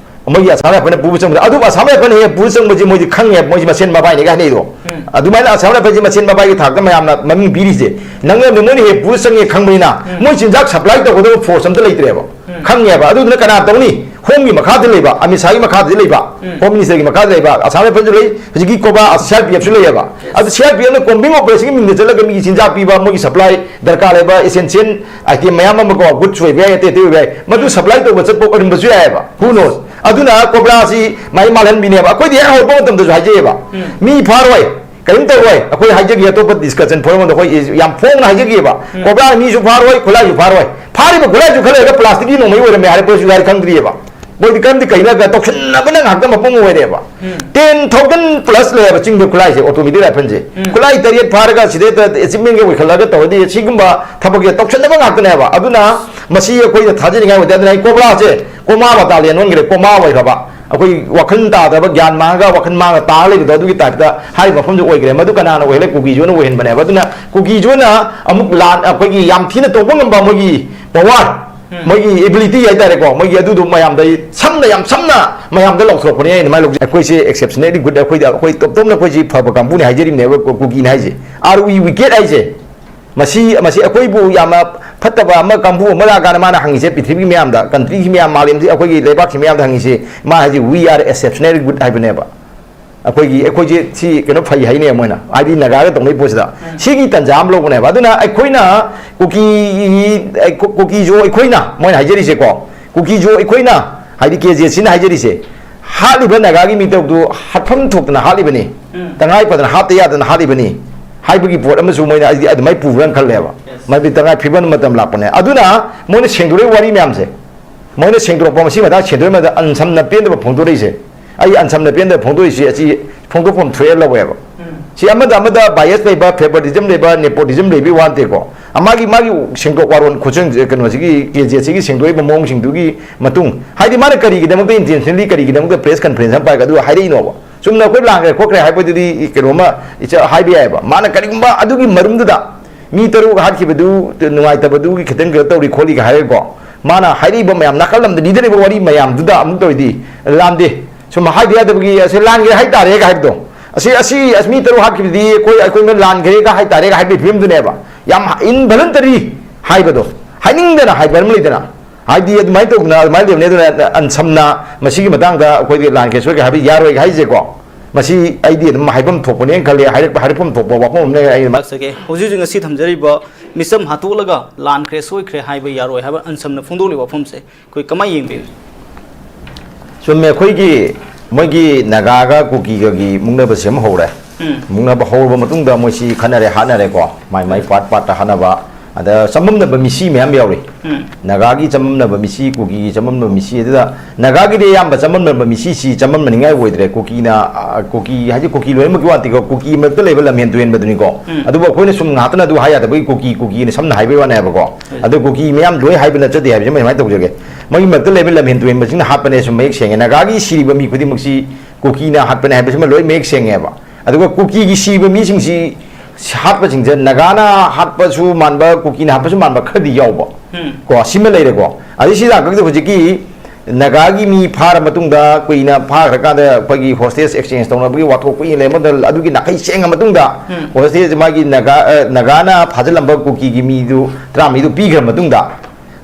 ꯃꯣꯏꯒꯤ ꯑꯁꯥꯝ ꯔꯥꯏꯐꯜꯅ ꯄꯨꯕ ꯆꯪꯕꯗ, ꯑꯗꯨꯕꯨ ꯑꯁꯥꯝ ꯔꯥꯏꯐꯜꯅ ꯍꯦꯛ ꯄꯨꯕ ꯆꯪꯕꯁꯤ ꯃꯣꯏꯗꯤ ꯈꯪꯉꯦꯕ, ꯃꯣꯏꯁꯤ ꯃꯁꯦꯟ ꯃꯕꯥꯏꯅꯤꯒ ꯍꯥꯏꯅꯩꯗꯣ꯫ ꯑꯗꯨꯃꯥꯏꯅ ꯑꯁꯥꯝ ꯔꯥꯏꯐꯜꯁꯤ ꯃꯁꯦꯟ ꯃꯕꯥꯏꯒꯤ ꯊꯥꯛꯇ ꯃꯌꯥꯝꯅ ꯃꯃꯤꯡ ꯄꯤꯔꯤꯁꯦ, ꯅꯪꯅ ꯃꯣꯏꯅ ꯍꯦꯛ ꯄꯨꯕ ꯆꯪꯉꯦ ꯈꯪꯕꯅꯤꯅ, ꯃꯣꯏ ꯆꯤꯟꯖꯥꯛ ꯁꯄ꯭ꯂꯥꯏ ꯇꯧꯒꯗꯕ ꯐꯣꯔꯁ ꯑꯝꯇ ꯂꯩꯇ꯭ꯔꯦꯕ꯫ ꯈꯪꯉꯦꯕ꯫ ꯑꯗꯨꯗꯨꯅ ꯀꯅꯥ ꯇꯧꯅꯤ? ꯍꯣꯝꯒꯤ ꯃꯈꯥꯗ ꯂꯩꯕ, ꯑꯃꯤꯠ ꯁꯥꯍꯒꯤ ꯃꯈꯥꯗ ꯂꯩꯕ, ꯍꯣꯝ ꯃꯤꯅꯤꯁꯇꯔꯒꯤ ꯃꯈꯥꯗ ꯂꯩꯕ, ꯑꯁꯥꯝ ꯔꯥꯏꯐꯜꯁꯨ ꯂꯩ, ꯍꯧꯖꯤꯛꯀꯤ ꯀꯣꯕ꯭ꯔꯥ ꯁꯤ ꯑꯥꯔ ꯄꯤ ꯑꯦꯐꯁꯨ ꯂꯩꯌꯦꯕ꯫ ꯑꯗꯨ ꯁꯤ ꯑꯥꯔ ꯄꯤ ꯑꯦꯐꯅ ꯀꯣꯝꯕꯤꯡ ꯑꯣꯄꯔꯦꯁꯟꯒꯤ ꯃꯤꯡꯗ ꯆꯠꯂꯒ ꯃꯤꯒꯤ ꯆꯤꯟꯖꯥꯛ ꯄꯤꯕ, ꯃꯣꯏꯒꯤ ꯁꯄ꯭ꯂꯥꯏ ꯗꯔꯀꯥꯔ ꯂꯩꯕ essential item ꯃꯌꯥꯝ ꯑꯃ ꯀꯣ, ꯒꯨꯗꯁ ꯑꯣꯏꯕ ꯌꯥꯏ, ꯑꯇꯩ ꯑꯇꯩ ꯑꯣꯏꯕ ꯌꯥꯏ, ꯃꯗꯨ ꯁꯄ꯭ꯂꯥꯏ ꯇꯧꯕ ꯆꯠꯄ ꯑꯣꯏꯔꯝꯕꯁꯨ ꯌꯥꯏꯑꯕ, who knows? ꯑꯗꯨꯅ ꯀꯣꯕ꯭ꯔꯥꯁꯤ ꯃꯥꯏ ꯃꯥꯜꯍꯟꯕꯤꯅꯦꯕ꯫ ꯑꯩꯈꯣꯏꯗꯤ ꯍꯦꯛ ꯍꯧꯔꯛꯄ ꯃꯇꯝꯗꯁꯨ ꯍꯥꯏꯖꯩꯑꯕ, ꯃꯤ ꯐꯥꯔꯣꯏ, ꯀꯔꯤꯝ ꯇꯧꯔꯣꯏ꯫ ꯑꯩꯈꯣꯏ ꯍꯥꯏꯖꯒꯦ, ꯑꯇꯣꯞꯄ ꯗꯤꯁꯀꯁꯟ ꯐꯣꯔꯝꯗ ꯑꯩꯈꯣꯏ ꯌꯥꯝ ꯐꯣꯡꯅ ꯍꯥꯏꯖꯒꯦꯕ, ꯀꯣꯕ꯭ꯔꯥꯅ ꯃꯤꯁꯨ ꯐꯥꯔꯣꯏ, ꯈꯨꯠꯂꯥꯏꯁꯨ ꯐꯥꯔꯣꯏ꯫ ꯐꯥꯔꯤꯕ ꯈꯨꯠꯂꯥꯏꯁꯨ ꯈꯜꯂꯒ ꯄ꯭ꯂꯥꯁꯇꯤꯛꯀꯤ ꯅꯣꯡꯃꯩ ꯑꯣꯏꯔꯝꯃꯦ ꯍꯥꯏꯔꯦ, ꯄꯣꯠꯁꯨ ꯍꯥꯏꯔꯦ ꯈꯪꯗ꯭ꯔꯤꯑꯕ꯫ ꯃꯣꯏꯗꯤ ꯀꯔꯝꯗꯤ ꯀꯩꯅꯣꯒ ꯇꯧꯁꯤꯟꯅꯕꯅ ꯉꯥꯛꯇ ꯃꯄꯨꯡ ꯑꯣꯏꯔꯦꯕ꯫ ꯇꯦꯟ ꯊꯥꯎꯖꯟ ꯄ꯭ꯂꯁ ꯂꯩꯌꯦꯕ ꯆꯤꯡꯗ ꯈꯨꯠꯂꯥꯏꯁꯦ, ꯑꯣꯇꯣꯃꯦꯇꯤꯛ ꯔꯥꯏꯐꯜꯁꯦ꯫ ꯈꯨꯠꯂꯥꯏ ꯇꯔꯦꯠ ꯐꯥꯔꯒ ꯁꯤꯗꯩꯗ ꯑꯦꯆꯤꯞꯃꯦꯟꯒ ꯑꯣꯏꯈꯠꯂꯒ ꯇꯧꯔꯗꯤ ꯁꯤꯒꯨꯝꯕ ꯊꯕꯛꯁꯦ ꯇꯧꯁꯤꯟꯅꯕ ꯉꯥꯛꯇꯅꯦꯕ꯫ ꯑꯗꯨꯅ ꯃꯁꯤ ꯑꯩꯈꯣꯏꯅ ꯊꯥꯖꯅꯤꯡꯉꯥꯏ ꯑꯣꯏꯗꯦ꯫ ꯑꯗꯨꯅ ꯑꯩ ꯀꯣꯕ꯭ꯔꯥꯁꯦ ꯀꯣꯃꯥ ꯕꯇꯥꯂꯤꯌꯟ ꯑꯣꯟꯈ꯭ꯔꯦ, ꯀꯣꯃꯥ ꯑꯣꯏꯈ꯭ꯔꯕ꯫ ꯑꯩꯈꯣꯏ ꯋꯥꯈꯜ ꯇꯥꯗꯕ, ꯒ꯭ꯌꯥꯟ ꯃꯥꯡꯉꯒ ꯋꯥꯈꯜ ꯃꯥꯡꯉ ꯇꯥꯔ ꯂꯩꯕꯗꯣ, ꯑꯗꯨꯒꯤ ꯇꯥꯏꯞꯇ ꯍꯥꯏꯔꯤꯕ ꯃꯐꯝꯁꯦ ꯑꯣꯏꯈ꯭ꯔꯦ꯫ ꯃꯗꯨ ꯀꯅꯥꯅ ꯑꯣꯏꯍꯜꯂꯦ? ꯀꯨꯀꯤꯁꯨꯅ ꯑꯣꯏꯍꯟꯕꯅꯦꯕ꯫ ꯑꯗꯨꯅ ꯀꯨꯀꯤꯁꯨꯅ ꯑꯃꯨꯛ ꯂꯥꯟ, ꯑꯩꯈꯣꯏꯒꯤ ꯌꯥꯝ ꯊꯤꯅ ꯇꯧꯕ ꯉꯝꯕ ꯃꯣꯏꯒꯤ ꯄꯋꯥꯔ, ꯃꯣꯏꯒꯤ ꯑꯦꯕꯤꯂꯤꯇꯤ ꯍꯥꯏꯇꯥꯔꯦꯀꯣ, ꯃꯣꯏꯒꯤ ꯑꯗꯨꯗꯣ ꯃꯌꯥꯝꯗ ꯁꯝꯅ, ꯌꯥꯝ ꯁꯝꯅ ꯃꯌꯥꯝꯗ ꯂꯥꯎꯊꯣꯔꯛꯄꯅꯦ ꯑꯩꯅ ꯃꯥꯏ ꯂꯧꯖꯩ꯫ ꯑꯩꯈꯣꯏꯁꯦ exceptionally good, ꯑꯩꯈꯣꯏꯗ, ꯑꯩꯈꯣꯏ ꯇꯣꯞ ꯇꯣꯞꯅ ꯑꯩꯈꯣꯏꯁꯤ ꯐꯕ ꯀꯥꯡꯕꯨꯅꯦ ꯍꯥꯏꯖꯔꯤꯕꯅꯦꯕ ꯀꯨ-, ꯀꯨꯀꯤꯅꯦ ꯍꯥꯏꯁꯦ꯫ Are we wicked ꯍꯥꯏꯁꯦ? ꯃꯁꯤ, ꯃꯁꯤ ꯑꯩꯈꯣꯏꯕꯨ ꯌꯥꯝꯅ ꯐꯠꯇꯕ ꯑꯃ, ꯀꯥꯡꯕꯨ ꯑꯃ ꯂꯥꯛꯑꯀꯥꯟꯗ ꯃꯥꯅ ꯍꯪꯉꯤꯁꯦ, ꯄ꯭ꯔꯤꯊꯤꯕꯤ ꯃꯌꯥꯝꯗ, ꯀꯟꯇ꯭ꯔꯤꯁꯤ ꯃꯌꯥꯝ, ꯃꯥꯂꯦꯝꯁꯤ, ꯑꯩꯈꯣꯏꯒꯤ ꯂꯩꯕꯥꯛꯁꯤ ꯃꯌꯥꯝꯗ ꯍꯪꯉꯤꯁꯦ, ꯃꯥ ꯍꯥꯏꯁꯦ, "We are exceptionally good" ꯍꯥꯏꯕꯅꯦꯕ꯫ ꯑꯩꯈꯣꯏꯒꯤ, ꯑꯩꯈꯣꯏꯁꯦ ꯁꯤ ꯀꯩꯅꯣ ꯐꯩ ꯍꯥꯏꯅꯦ ꯃꯣꯏꯅ, ꯍꯥꯏꯗꯤ ꯅꯥꯒꯥꯒ ꯇꯧꯅꯩ ꯄꯣꯠꯁꯤꯗ꯫ ꯁꯤꯒꯤ ꯇꯟꯖꯥ ꯑꯃ ꯂꯧꯕꯅꯦꯕ꯫ ꯑꯗꯨꯅ ꯑꯩꯈꯣꯏꯅ ꯀꯨꯀꯤ, ꯀꯨꯀꯤꯁꯨ ꯑꯩꯈꯣꯏꯅ, ꯃꯣꯏꯅ ꯍꯥꯏꯖꯔꯤꯁꯦꯀꯣ, ꯀꯨꯀꯤꯁꯨ ꯑꯩꯈꯣꯏꯅ, ꯍꯥꯏꯗꯤ ꯀꯦ ꯖꯦ ꯁꯤꯅ ꯍꯥꯏꯖꯔꯤꯁꯦ, ꯍꯥꯠꯂꯤꯕ ꯅꯥꯒꯥꯒꯤ ꯃꯤꯇꯧꯗꯨ ꯍꯥꯠꯐꯝ ꯊꯣꯛꯇꯅ ꯍꯥꯠꯂꯤꯕꯅꯤ, ꯇꯉꯥꯏ ꯐꯗꯅ ꯍꯥꯠꯇ ꯌꯥꯗꯅ ꯍꯥꯠꯂꯤꯕꯅꯤ ꯍꯥꯏꯕꯒꯤ ꯄꯣꯠ ꯑꯃꯁꯨ ꯃꯣꯏꯅ ꯑꯩꯗꯤ ꯑꯗꯨꯃꯥꯏꯅ ꯄꯨꯕ꯭ꯔꯅ ꯈꯜꯂꯦꯕ꯫ ꯃꯗꯨ ꯇꯉꯥꯏ ꯐꯤꯕꯝ ꯃꯇꯝ ꯂꯥꯛꯄꯅꯦ꯫ ꯑꯗꯨꯅ ꯃꯣꯏꯅ ꯁꯦꯡꯗꯣꯔꯛꯏ ꯋꯥꯔꯤ ꯃꯌꯥꯝꯁꯦ, ꯃꯣꯏꯅ ꯁꯦꯡꯗꯣꯔꯛꯄ ꯃꯁꯤ ꯃꯇꯥꯡ ꯁꯦꯡꯗꯣꯔꯛꯏ ꯃꯇꯝꯗ ꯑꯟꯁꯝꯅ ꯄꯦꯟꯗꯕ ꯐꯣꯡꯗꯣꯔꯛꯏꯁꯦ, ꯑꯩ ꯑꯟꯁꯝꯅ ꯄꯦꯟꯗꯕ ꯐꯣꯡꯗꯣꯛꯏꯁꯦ ꯑꯁꯤ ꯐꯣꯡꯗꯣꯛꯐꯝ ꯊꯣꯛꯑꯦ ꯂꯧꯋꯦꯕ꯫ ꯁꯤ ꯑꯃꯗ ꯑꯃꯗ bias ꯂꯩꯕ, favoritism ꯂꯩꯕ, nepotism ꯂꯩꯕꯒꯤ ꯋꯥ ꯅꯠꯇꯦꯀꯣ꯫ ꯃꯥꯒꯤ, ꯃꯥꯒꯤ ꯁꯦꯡꯗꯣꯛ ꯋꯥꯔꯣꯟ ꯈꯣꯠꯆꯟ, ꯀꯩꯅꯣꯁꯤꯒꯤ ꯀꯦ ꯖꯦ ꯁꯤꯒꯤ ꯁꯦꯡꯗꯣꯛꯏꯕ ꯃꯑꯣꯡꯁꯤꯡꯗꯨꯒꯤ ꯃꯇꯨꯡ, ꯍꯥꯏꯗꯤ ꯃꯥꯅ ꯀꯔꯤꯒꯤꯗꯃꯛꯇ intentionally ꯀꯔꯤꯒꯤꯗꯃꯛꯇ press conference ꯑꯃ ꯄꯥꯏꯔꯒ ꯑꯗꯨ ꯍꯥꯏꯔꯛꯏꯅꯣꯕ? ꯆꯨꯝꯅ ꯑꯩꯈꯣꯏ ꯂꯥꯟꯈ꯭ꯔꯦ ꯈꯣꯠꯈ꯭ꯔꯦ ꯍꯥꯏꯕꯗꯨꯗꯤ ꯀꯩꯅꯣꯝꯃ ꯏꯆ-, ꯍꯥꯏꯕ ꯌꯥꯏꯑꯕ꯫ ꯃꯥꯅ ꯀꯔꯤꯒꯨꯝꯕ ꯑꯗꯨꯒꯤ ꯃꯔꯨꯝꯗꯨꯗ ꯃꯤ ꯇꯔꯨꯛ ꯍꯥꯠꯈꯤꯕꯗꯨ ꯅꯨꯡꯉꯥꯏꯇꯕꯗꯨꯒꯤ ꯈꯤꯇꯪ ꯀꯩꯅꯣ ꯇꯧꯔꯤ ꯈꯣꯠꯂꯤꯒ ꯍꯥꯏꯔꯒꯀꯣ, ꯃꯥꯅ ꯍꯥꯏꯔꯛꯏꯕ ꯃꯌꯥꯝ, ꯅꯥꯀꯜ ꯑꯃꯗ ꯂꯤꯊꯔꯤꯕ ꯋꯥꯔꯤ ꯃꯌꯥꯝꯗꯨꯗ ꯑꯃꯨꯛ ꯇꯧꯔꯤꯗꯤ, ꯂꯥꯟꯗꯦ, ꯁꯨꯝ ꯍꯥꯏꯕ ꯌꯥꯗꯕꯒꯤ, "ꯑꯁꯤ ꯂꯥꯟꯈ꯭ꯔꯦ ꯍꯥꯏꯇꯥꯔꯦꯒ" ꯍꯥꯏꯕꯗꯣ, "ꯑꯁꯤ, ꯑꯁꯤ, ꯑꯁ, ꯃꯤ ꯇꯔꯨꯛ ꯍꯥꯠꯈꯤꯕꯗꯤ ꯑꯩꯈꯣꯏ, ꯑꯩꯈꯣꯏꯅ ꯂꯥꯟꯈ꯭ꯔꯦꯒ ꯍꯥꯏꯇꯥꯔꯦꯒ" ꯍꯥꯏꯕꯒꯤ ꯐꯤꯕꯝꯗꯨꯅꯦꯕ꯫ ꯌꯥꯝ ꯏꯟꯚꯣꯂꯟꯇꯔꯤ ꯍꯥꯏꯕꯗꯣ, ꯍꯥꯏꯅꯤꯡꯗꯅ ꯍꯥꯏꯕ ꯑꯃ ꯂꯩꯗꯅ, ꯍꯥꯏꯗꯤ ꯑꯗꯨꯃꯥꯏꯅ ꯇꯧꯗꯅ, ꯑꯗꯨꯃꯥꯏꯅ ꯂꯩꯕꯅꯦ꯫ ꯑꯗꯨꯅ ꯑꯟꯁꯝꯅ ꯃꯁꯤꯒꯤ ꯃꯇꯥꯡꯗ ꯑꯩꯈꯣꯏꯗꯤ ꯂꯥꯟ ꯀꯦꯁ ꯑꯣꯏꯒꯦ ꯍꯥꯏꯕ ꯌꯥꯔꯣꯏ ꯍꯥꯏꯁꯦꯀꯣ, ꯃꯁꯤ ꯑꯩꯗꯤ ꯑꯗꯨꯝ ꯍꯥꯏꯐꯝ ꯊꯣꯛꯄꯅꯦꯅ ꯈꯜꯂꯦ, ꯍꯥꯏꯔꯛꯄ, ꯍꯥꯏꯔꯛꯐꯝ ꯊꯣꯛꯄ ꯋꯥꯐꯝ ꯑꯃꯅꯦ꯫ ꯑꯩꯅ ꯂꯥꯛꯆꯒꯦ꯫ ꯍꯧꯖꯤꯛ ꯍꯧꯖꯤꯛ ꯉꯁꯤ ꯊꯝꯖꯔꯤꯕ ꯃꯤꯆꯝ ꯍꯥꯠꯇꯣꯛꯂꯒ ꯂꯥꯟꯈ꯭ꯔꯦ, ꯁꯣꯏꯈ꯭ꯔꯦ ꯍꯥꯏꯕ ꯌꯥꯔꯣꯏ ꯍꯥꯏꯕ ꯑꯟꯁꯝꯅ ꯐꯣꯡꯗꯣꯛꯂꯤꯕ ꯋꯥꯐꯝꯁꯦ ꯑꯩꯈꯣꯏ ꯀꯃꯥꯏꯅ ꯌꯦꯡꯕꯤꯔꯤ? ꯆꯨꯝꯃꯦ, ꯑꯩꯈꯣꯏꯒꯤ ꯃꯣꯏꯒꯤ ꯅꯥꯒꯥꯒ ꯀꯨꯀꯤꯒꯒꯤ ꯃꯨꯛꯅꯕꯁꯦ ꯑꯃ ꯍꯧꯔꯦ꯫ ꯎꯝ꯫ ꯃꯨꯛꯅꯕ ꯍꯧꯔꯕ ꯃꯇꯨꯡꯗ ꯃꯣꯏꯁꯤ ꯈꯠꯅꯔꯦ, ꯍꯥꯠꯅꯔꯦꯀꯣ, ꯃꯥꯏ ꯃꯥꯏ ꯄꯥꯔꯠ ꯄꯥꯔꯠꯇ ꯍꯥꯠꯅꯕ꯫ ꯑꯗ ꯆꯃꯝꯅꯕ ꯃꯤꯁꯤ ꯃꯌꯥꯝ ꯌꯥꯎꯔꯤ꯫ ꯎꯝ꯫ ꯅꯥꯒꯥꯒꯤ ꯆꯃꯝꯅꯕ ꯃꯤꯁꯤ, ꯀꯨꯀꯤꯒꯤ ꯆꯃꯝꯅꯕ ꯃꯤꯁꯤ, ꯑꯗꯨꯗ ꯅꯥꯒꯥꯒꯤꯗꯤ ꯑꯌꯥꯝꯕ ꯆꯃꯝꯅꯕ ꯃꯤꯁꯤꯁꯤ ꯆꯃꯝꯅꯅꯤꯡꯉꯥꯏ ꯑꯣꯏꯗ꯭ꯔꯦ꯫ ꯀꯨꯀꯤꯅ, ꯑ, ꯀꯨꯀꯤ ꯍꯥꯏꯁꯦ ꯀꯨꯀꯤ ꯂꯣꯏꯅꯃꯛꯀꯤ ꯋꯥ ꯅꯠꯇꯦꯀꯣ, ꯀꯨꯀꯤ ꯃꯔꯛꯇ ꯂꯩꯕ ꯂꯝꯍꯦꯟ ꯇꯨꯍꯦꯟꯕꯗꯨꯅꯤꯀꯣ꯫ ꯎꯝ꯫ ꯑꯗꯨꯕꯨ ꯑꯩꯈꯣꯏꯅ ꯁꯨꯝ ꯉꯥꯛꯇꯅ ꯑꯗꯨ ꯍꯥꯏ ꯌꯥꯗꯕꯒꯤ ꯀꯨꯀꯤ, ꯀꯨꯀꯤꯅ ꯁꯝꯅ ꯍꯥꯏꯕꯒꯤ ꯋꯥꯅꯦ ꯍꯥꯏꯕꯀꯣ꯫ ꯎꯝ꯫ ꯑꯗꯨ ꯀꯨꯀꯤ ꯃꯌꯥꯝ ꯂꯣꯏ ꯍꯥꯏꯕ ꯅꯠꯆꯗꯦ ꯍꯥꯏꯕꯁꯤ ꯑꯩ ꯑꯗꯨꯃꯥꯏꯅ ꯇꯧꯖꯒꯦ꯫ ꯃꯣꯏꯒꯤ ꯃꯔꯛꯇ ꯂꯩꯕ ꯂꯝꯍꯦꯟ ꯇꯨꯍꯦꯟꯕꯁꯤꯡꯅ ꯍꯥꯠꯄꯅꯦ ꯁꯨꯝ ꯃꯌꯦꯛ ꯁꯦꯡꯉꯦ꯫ ꯅꯥꯒꯥꯒꯤ ꯁꯤꯔꯤꯕ ꯃꯤ ꯈꯨꯗꯤꯡꯃꯛꯁꯤ ꯀꯨꯀꯤꯅ ꯍꯥꯠꯄꯅꯦ ꯍꯥꯏꯕꯁꯤꯃ ꯂꯣꯏ ꯃꯌꯦꯛ ꯁꯦꯡꯉꯦꯕ꯫ ꯑꯗꯨꯒ ꯀꯨꯀꯤꯒꯤ ꯁꯤꯕ ꯃꯤꯁꯤꯡꯁꯤ ꯍꯥꯠꯄꯁꯤꯡꯁꯦ ꯅꯥꯒꯥꯅ ꯍꯥꯠꯄꯁꯨ ꯃꯥꯟꯕ, ꯀꯨꯀꯤꯅ ꯍꯥꯠꯄꯁꯨ ꯃꯥꯟꯕ ꯈꯔꯗꯤ ꯌꯥꯎꯕ꯫ ꯎꯝ꯫ ꯀꯣ, ꯁꯤꯃ ꯂꯩꯔꯦꯀꯣ꯫ ꯑꯗꯩ ꯁꯤ ꯂꯥꯛꯄꯁꯤꯗ ꯍꯧꯖꯤꯛꯀꯤ ꯅꯥꯒꯥꯒꯤ ꯃꯤ ꯐꯥꯔ ꯃꯇꯨꯡꯗ, ꯀꯨꯏꯅ ꯐꯥꯈ꯭ꯔꯀꯥꯟꯗ ꯑꯩꯈꯣꯏꯒꯤ ꯍꯣꯁꯇꯦꯖ ꯑꯦꯛꯁꯆꯦꯟꯖ ꯇꯧꯅꯕꯒꯤ ꯋꯥꯊꯣꯛ ꯀꯨꯏꯅ ꯂꯩꯔ ꯃꯇꯨꯡꯗ, ꯑꯗꯨꯒꯤ ꯅꯥꯈꯩ ꯁꯦꯡꯉ ꯃꯇꯨꯡꯗ, ꯎꯝ꯫ ꯍꯣꯁꯇꯦꯖ ꯃꯥꯒꯤ ꯅꯥꯒꯥ, ꯑ, ꯅꯥꯒꯥꯅ ꯐꯥꯖꯤꯜꯂꯝꯕ ꯀꯨꯀꯤꯒꯤ ꯃꯤꯗꯨ ꯇꯔꯥꯃꯔꯤꯗꯨ ꯄꯤꯈ꯭ꯔ ꯃꯇꯨꯡꯗ,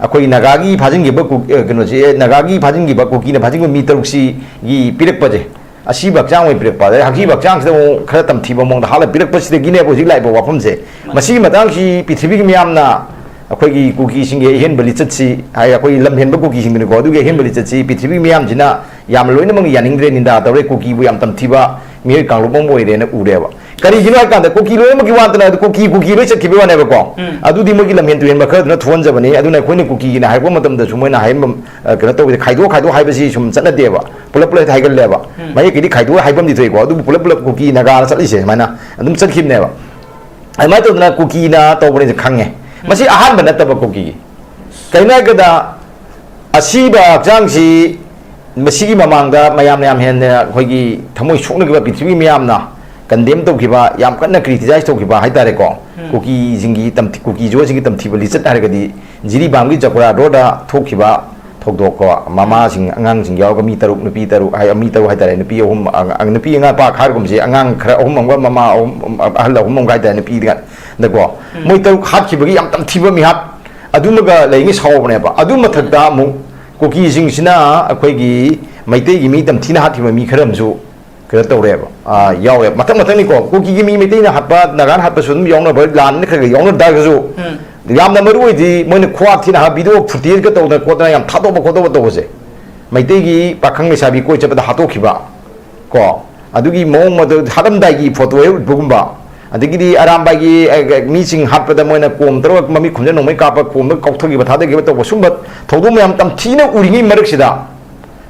ꯑꯩꯈꯣꯏꯒꯤ ꯅꯥꯒꯥꯒꯤ ꯐꯥꯖꯤꯟꯈꯤꯕ ꯀꯨ-, ꯑ, ꯀꯩꯅꯣꯁꯤ, ꯑꯦ, ꯅꯥꯒꯥꯒꯤ ꯐꯥꯖꯤꯟꯈꯤꯕ, ꯀꯨꯀꯤꯅ ꯐꯥꯖꯤꯟꯈꯤꯕ ꯃꯤ ꯇꯔꯨꯛꯁꯤꯒꯤ ꯄꯤꯔꯛꯄꯁꯦ, ꯑꯁꯤꯕ ꯍꯛꯆꯥꯡ ꯑꯣꯏꯅ ꯄꯤꯔꯛꯄ, ꯑꯗꯩ ꯑꯁꯤꯕ ꯍꯛꯆꯥꯡꯁꯤꯗ ꯑꯃꯨꯛ ꯈꯔ ꯇꯝꯊꯤꯕ ꯃꯑꯣꯡꯗ ꯍꯥꯠꯂ ꯄꯤꯔꯛꯄꯁꯤꯗꯒꯤꯅꯦꯕ ꯍꯧꯖꯤꯛ ꯂꯥꯛꯏꯕ ꯋꯥꯐꯝꯁꯦ꯫ ꯃꯁꯤꯒꯤ ꯃꯇꯥꯡꯁꯤ ꯄ꯭ꯔꯤꯊꯤꯕꯤꯒꯤ ꯃꯤꯌꯥꯝꯅ ꯑꯩꯈꯣꯏꯒꯤ ꯀꯨꯀꯤꯁꯤꯡꯒꯤ ꯑꯍꯦꯟꯕ ꯂꯤꯆꯠꯁꯤ, ꯍꯥꯏ, ꯑꯩꯈꯣꯏꯒꯤ ꯂꯝꯍꯦꯟꯕ ꯀꯨꯀꯤꯁꯤꯡꯗꯨꯅꯤꯀꯣ, ꯑꯗꯨꯒꯤ ꯑꯍꯦꯟꯕ ꯂꯤꯆꯠꯁꯤ ꯄ꯭ꯔꯤꯊꯤꯕꯤꯒꯤ ꯃꯤꯌꯥꯝꯁꯤꯅ ꯌꯥꯝꯅ ꯂꯣꯏꯅꯃꯛ ꯌꯥꯅꯤꯡꯗ꯭ꯔꯦ, ꯅꯤꯟꯗꯥ ꯇꯧꯔꯦ, ꯀꯨꯀꯤꯕꯨ ꯌꯥꯝ ꯇꯝꯊꯤꯕ ꯃꯤꯑꯣꯏ ꯀꯥꯡꯂꯨꯞ ꯑꯃ ꯑꯣꯏꯔꯦꯅ ꯎꯔꯦꯕ꯫ ꯀꯔꯤꯒꯤꯅꯣ ꯍꯥꯏ ꯀꯥꯟꯗ ꯀꯨꯀꯤ ꯂꯣꯏꯅꯃꯛꯀꯤ ꯋꯥ ꯅꯠꯇꯅ ꯑꯗꯨ ꯀꯨꯀꯤ, ꯀꯨꯀꯤ ꯂꯣꯏ ꯆꯠꯈꯤꯕꯩ ꯋꯥꯅꯦꯕꯀꯣ꯫ ꯎꯝ꯫ ꯑꯗꯨꯗꯤ ꯃꯣꯏꯒꯤ ꯂꯝꯍꯦꯟ ꯇꯨꯍꯦꯟꯕ ꯈꯔꯗꯨꯅ ꯊꯣꯛꯍꯟꯖꯕꯅꯤ꯫ ꯑꯗꯨꯅ ꯑꯩꯈꯣꯏꯅ ꯀꯨꯀꯤꯒꯤꯅ ꯍꯥꯏꯔꯛꯄ ꯃꯇꯝꯗꯁꯨ ꯃꯣꯏꯅ ꯍꯥꯏꯔꯝꯕ, ꯑ, ꯀꯩꯅꯣ ꯇꯧꯕꯁꯦ, ꯈꯥꯏꯗꯣꯛ ꯈꯥꯏꯗꯣꯛ ꯍꯥꯏꯕꯁꯤ ꯁꯨꯝ ꯆꯠꯅꯗꯦꯕ꯫ ꯄꯨꯂꯞ ꯄꯨꯂꯞ ꯍꯦꯛꯇ ꯍꯥꯏꯒꯜꯂꯦꯕ꯫ ꯎꯝ꯫ ꯃꯌꯦꯛꯀꯤꯗꯤ ꯈꯥꯏꯗꯣꯛ ꯍꯥꯏꯐꯝꯗꯤ ꯊꯣꯛꯏꯀꯣ, ꯑꯗꯨꯕꯨ ꯄꯨꯂꯞ ꯄꯨꯂꯞ ꯀꯨꯀꯤ ꯅꯥꯒꯥꯅ ꯆꯠꯂꯤꯁꯦ ꯁꯨꯃꯥꯏꯅ ꯑꯗꯨꯝ ꯆꯠꯈꯤꯕꯅꯦꯕ꯫ ꯑꯗꯨꯃꯥꯏꯅ ꯇꯧꯗꯅ ꯀꯨꯀꯤꯅ ꯇꯧꯕꯅꯤꯁꯦ ꯈꯪꯉꯦ꯫ ꯃꯁꯤ ꯑꯍꯥꯟꯕ ꯅꯠꯇꯕ ꯀꯨꯀꯤꯒꯤ꯫ ꯀꯩꯅꯣ ꯍꯥꯏꯔꯒꯗ, ꯑꯁꯤꯕ ꯍꯛꯆꯥꯡꯁꯤ ꯃꯁꯤꯒꯤ ꯃꯃꯥꯡꯗ ꯃꯌꯥꯝꯅ ꯌꯥꯝ ꯍꯦꯟꯅ ꯑꯩꯈꯣꯏꯒꯤ ꯊꯃꯣꯏ ꯁꯣꯛꯅꯈꯤꯕ ꯄ꯭ꯔꯤꯊꯤꯕꯤ ꯃꯌꯥꯝꯅ ꯀꯟꯗꯦꯝ ꯇꯧꯈꯤꯕ, ꯌꯥꯝ ꯀꯟꯅ ꯀ꯭ꯔꯤꯇꯤꯁꯥꯏꯁ ꯇꯧꯈꯤꯕ ꯍꯥꯏꯇꯥꯔꯦꯀꯣ꯫ ꯎꯝ꯫ ꯀꯨꯀꯤꯁꯤꯡꯒꯤ ꯇꯝꯊꯤ-, ꯀꯨꯀꯤ ꯖꯣꯁꯤꯡꯒꯤ ꯇꯝꯊꯤꯕ ꯂꯤꯆꯠ ꯍꯥꯏꯔꯒꯗꯤ ꯖꯤꯔꯤꯕꯥꯝꯒꯤ ꯖꯀ꯭ꯋꯥꯔꯥ ꯔꯣꯗ ꯊꯣꯛꯈꯤꯕ ꯊꯧꯗꯣꯛꯀꯣ, ꯃꯃꯥꯁꯤꯡ, ꯑꯉꯥꯡꯁꯤꯡ ꯌꯥꯎꯔꯒ ꯃꯤ ꯇꯔꯨꯛ, ꯅꯨꯄꯤ ꯇꯔꯨꯛ ꯍꯥꯏ, ꯃꯤ ꯇꯔꯨꯛ ꯍꯥꯏꯇꯥꯔꯦ, ꯅꯨꯄꯤ ꯑꯍꯨꯝ, ꯑꯉꯥꯡ, ꯅꯨꯄꯤ ꯑꯉꯥꯡ ꯄꯥ ꯈꯥꯔꯒꯨꯝꯁꯦ, ꯑꯉꯥꯡ ꯈꯔ ꯑꯍꯨꯝ ꯑꯃꯒ ꯃꯃꯥ ꯑꯍꯨꯝ, ꯑꯍꯜ ꯑꯍꯨꯝ ꯑꯃꯒ ꯍꯥꯏꯇꯥꯔꯦ, ꯅꯨꯄꯤꯗꯀꯣ꯫ ꯎꯝ꯫ ꯃꯣꯏ ꯇꯔꯨꯛ ꯍꯥꯠꯈꯤꯕꯒꯤ ꯌꯥꯝ ꯇꯝꯊꯤꯕ ꯃꯤꯍꯥꯠ ꯑꯗꯨꯃꯒ ꯂꯩꯉꯩ ꯁꯥꯎꯕꯅꯦꯕ꯫ ꯑꯗꯨ ꯃꯊꯛꯇ ꯑꯃꯨꯛ ꯀꯨꯀꯤꯁꯤꯡꯁꯤꯅ ꯑꯩꯈꯣꯏꯒꯤ ꯃꯩꯇꯩꯒꯤ ꯃꯤ ꯇꯝꯊꯤꯅ ꯍꯥꯠꯈꯤꯕ ꯃꯤ ꯈꯔ ꯑꯃꯁꯨ ꯀꯩꯅꯣ ꯇꯧꯔꯦꯕ, ꯑꯥ, ꯌꯥꯎꯔꯦꯕ꯫ ꯃꯊꯪ ꯃꯊꯪꯅꯤꯀꯣ, ꯀꯨꯀꯤꯒꯤ ꯃꯤ ꯃꯩꯇꯩꯅ ꯍꯥꯠꯄ, ꯅꯥꯒꯥꯅ ꯍꯥꯠꯄꯁꯨ ꯑꯗꯨꯝ ꯌꯥꯎꯅꯕ, ꯂꯥꯟꯅ ꯈꯔ ꯈꯔ ꯌꯥꯎꯅ ꯇꯥꯔꯒꯁꯨ, ꯎꯝ꯫ ꯌꯥꯝꯅ ꯃꯔꯨ ꯑꯣꯏꯗꯤ ꯃꯣꯏꯅ ꯈꯨꯍꯥꯠ ꯊꯤꯅ ꯍꯥꯠ, ꯚꯤꯗꯤꯑꯣ ꯐꯨꯇꯦꯖꯀ ꯇꯧꯗꯅ ꯈꯣꯠꯇꯅ ꯌꯥꯝ ꯊꯥꯗꯣꯛꯄ ꯈꯣꯠꯇꯣꯛꯄ ꯇꯧꯕꯁꯦ, ꯃꯩꯇꯩꯒꯤ ꯄꯥꯈꯪ ꯂꯩꯁꯥꯕꯤ ꯀꯣꯏ ꯆꯠꯄꯗ ꯍꯥꯠꯇꯣꯛꯈꯤꯕ ꯀꯣ, ꯑꯗꯨꯒꯤ ꯃꯑꯣꯡ ꯃꯇꯧ, ꯍꯥꯠꯂꯝꯗꯥꯏꯒꯤ ꯐꯣꯇꯣ ꯍꯦꯛ ꯎꯠꯄꯒꯨꯝꯕ, ꯑꯗꯒꯤꯗꯤ ꯑꯔꯥꯝꯕꯥꯏꯒꯤ, ꯑꯦ, ꯃꯤꯁꯤꯡ ꯍꯥꯠꯄꯗ ꯃꯣꯏꯅ ꯀꯣꯝ ꯇꯧꯔꯒ ꯃꯃꯤꯠ ꯈꯨꯝꯖꯟ ꯅꯣꯡꯃꯩ ꯀꯥꯞꯄ ꯀꯣꯝꯗ ꯀꯥꯎꯊꯈꯤꯕ, ꯊꯥꯗꯈꯤꯕ ꯇꯧꯕ ꯁꯨꯝꯕ ꯊꯧꯗꯣꯛ ꯃꯌꯥꯝ ꯇꯝꯊꯤꯅ ꯎꯔꯤꯉꯩ ꯃꯔꯛꯁꯤꯗ,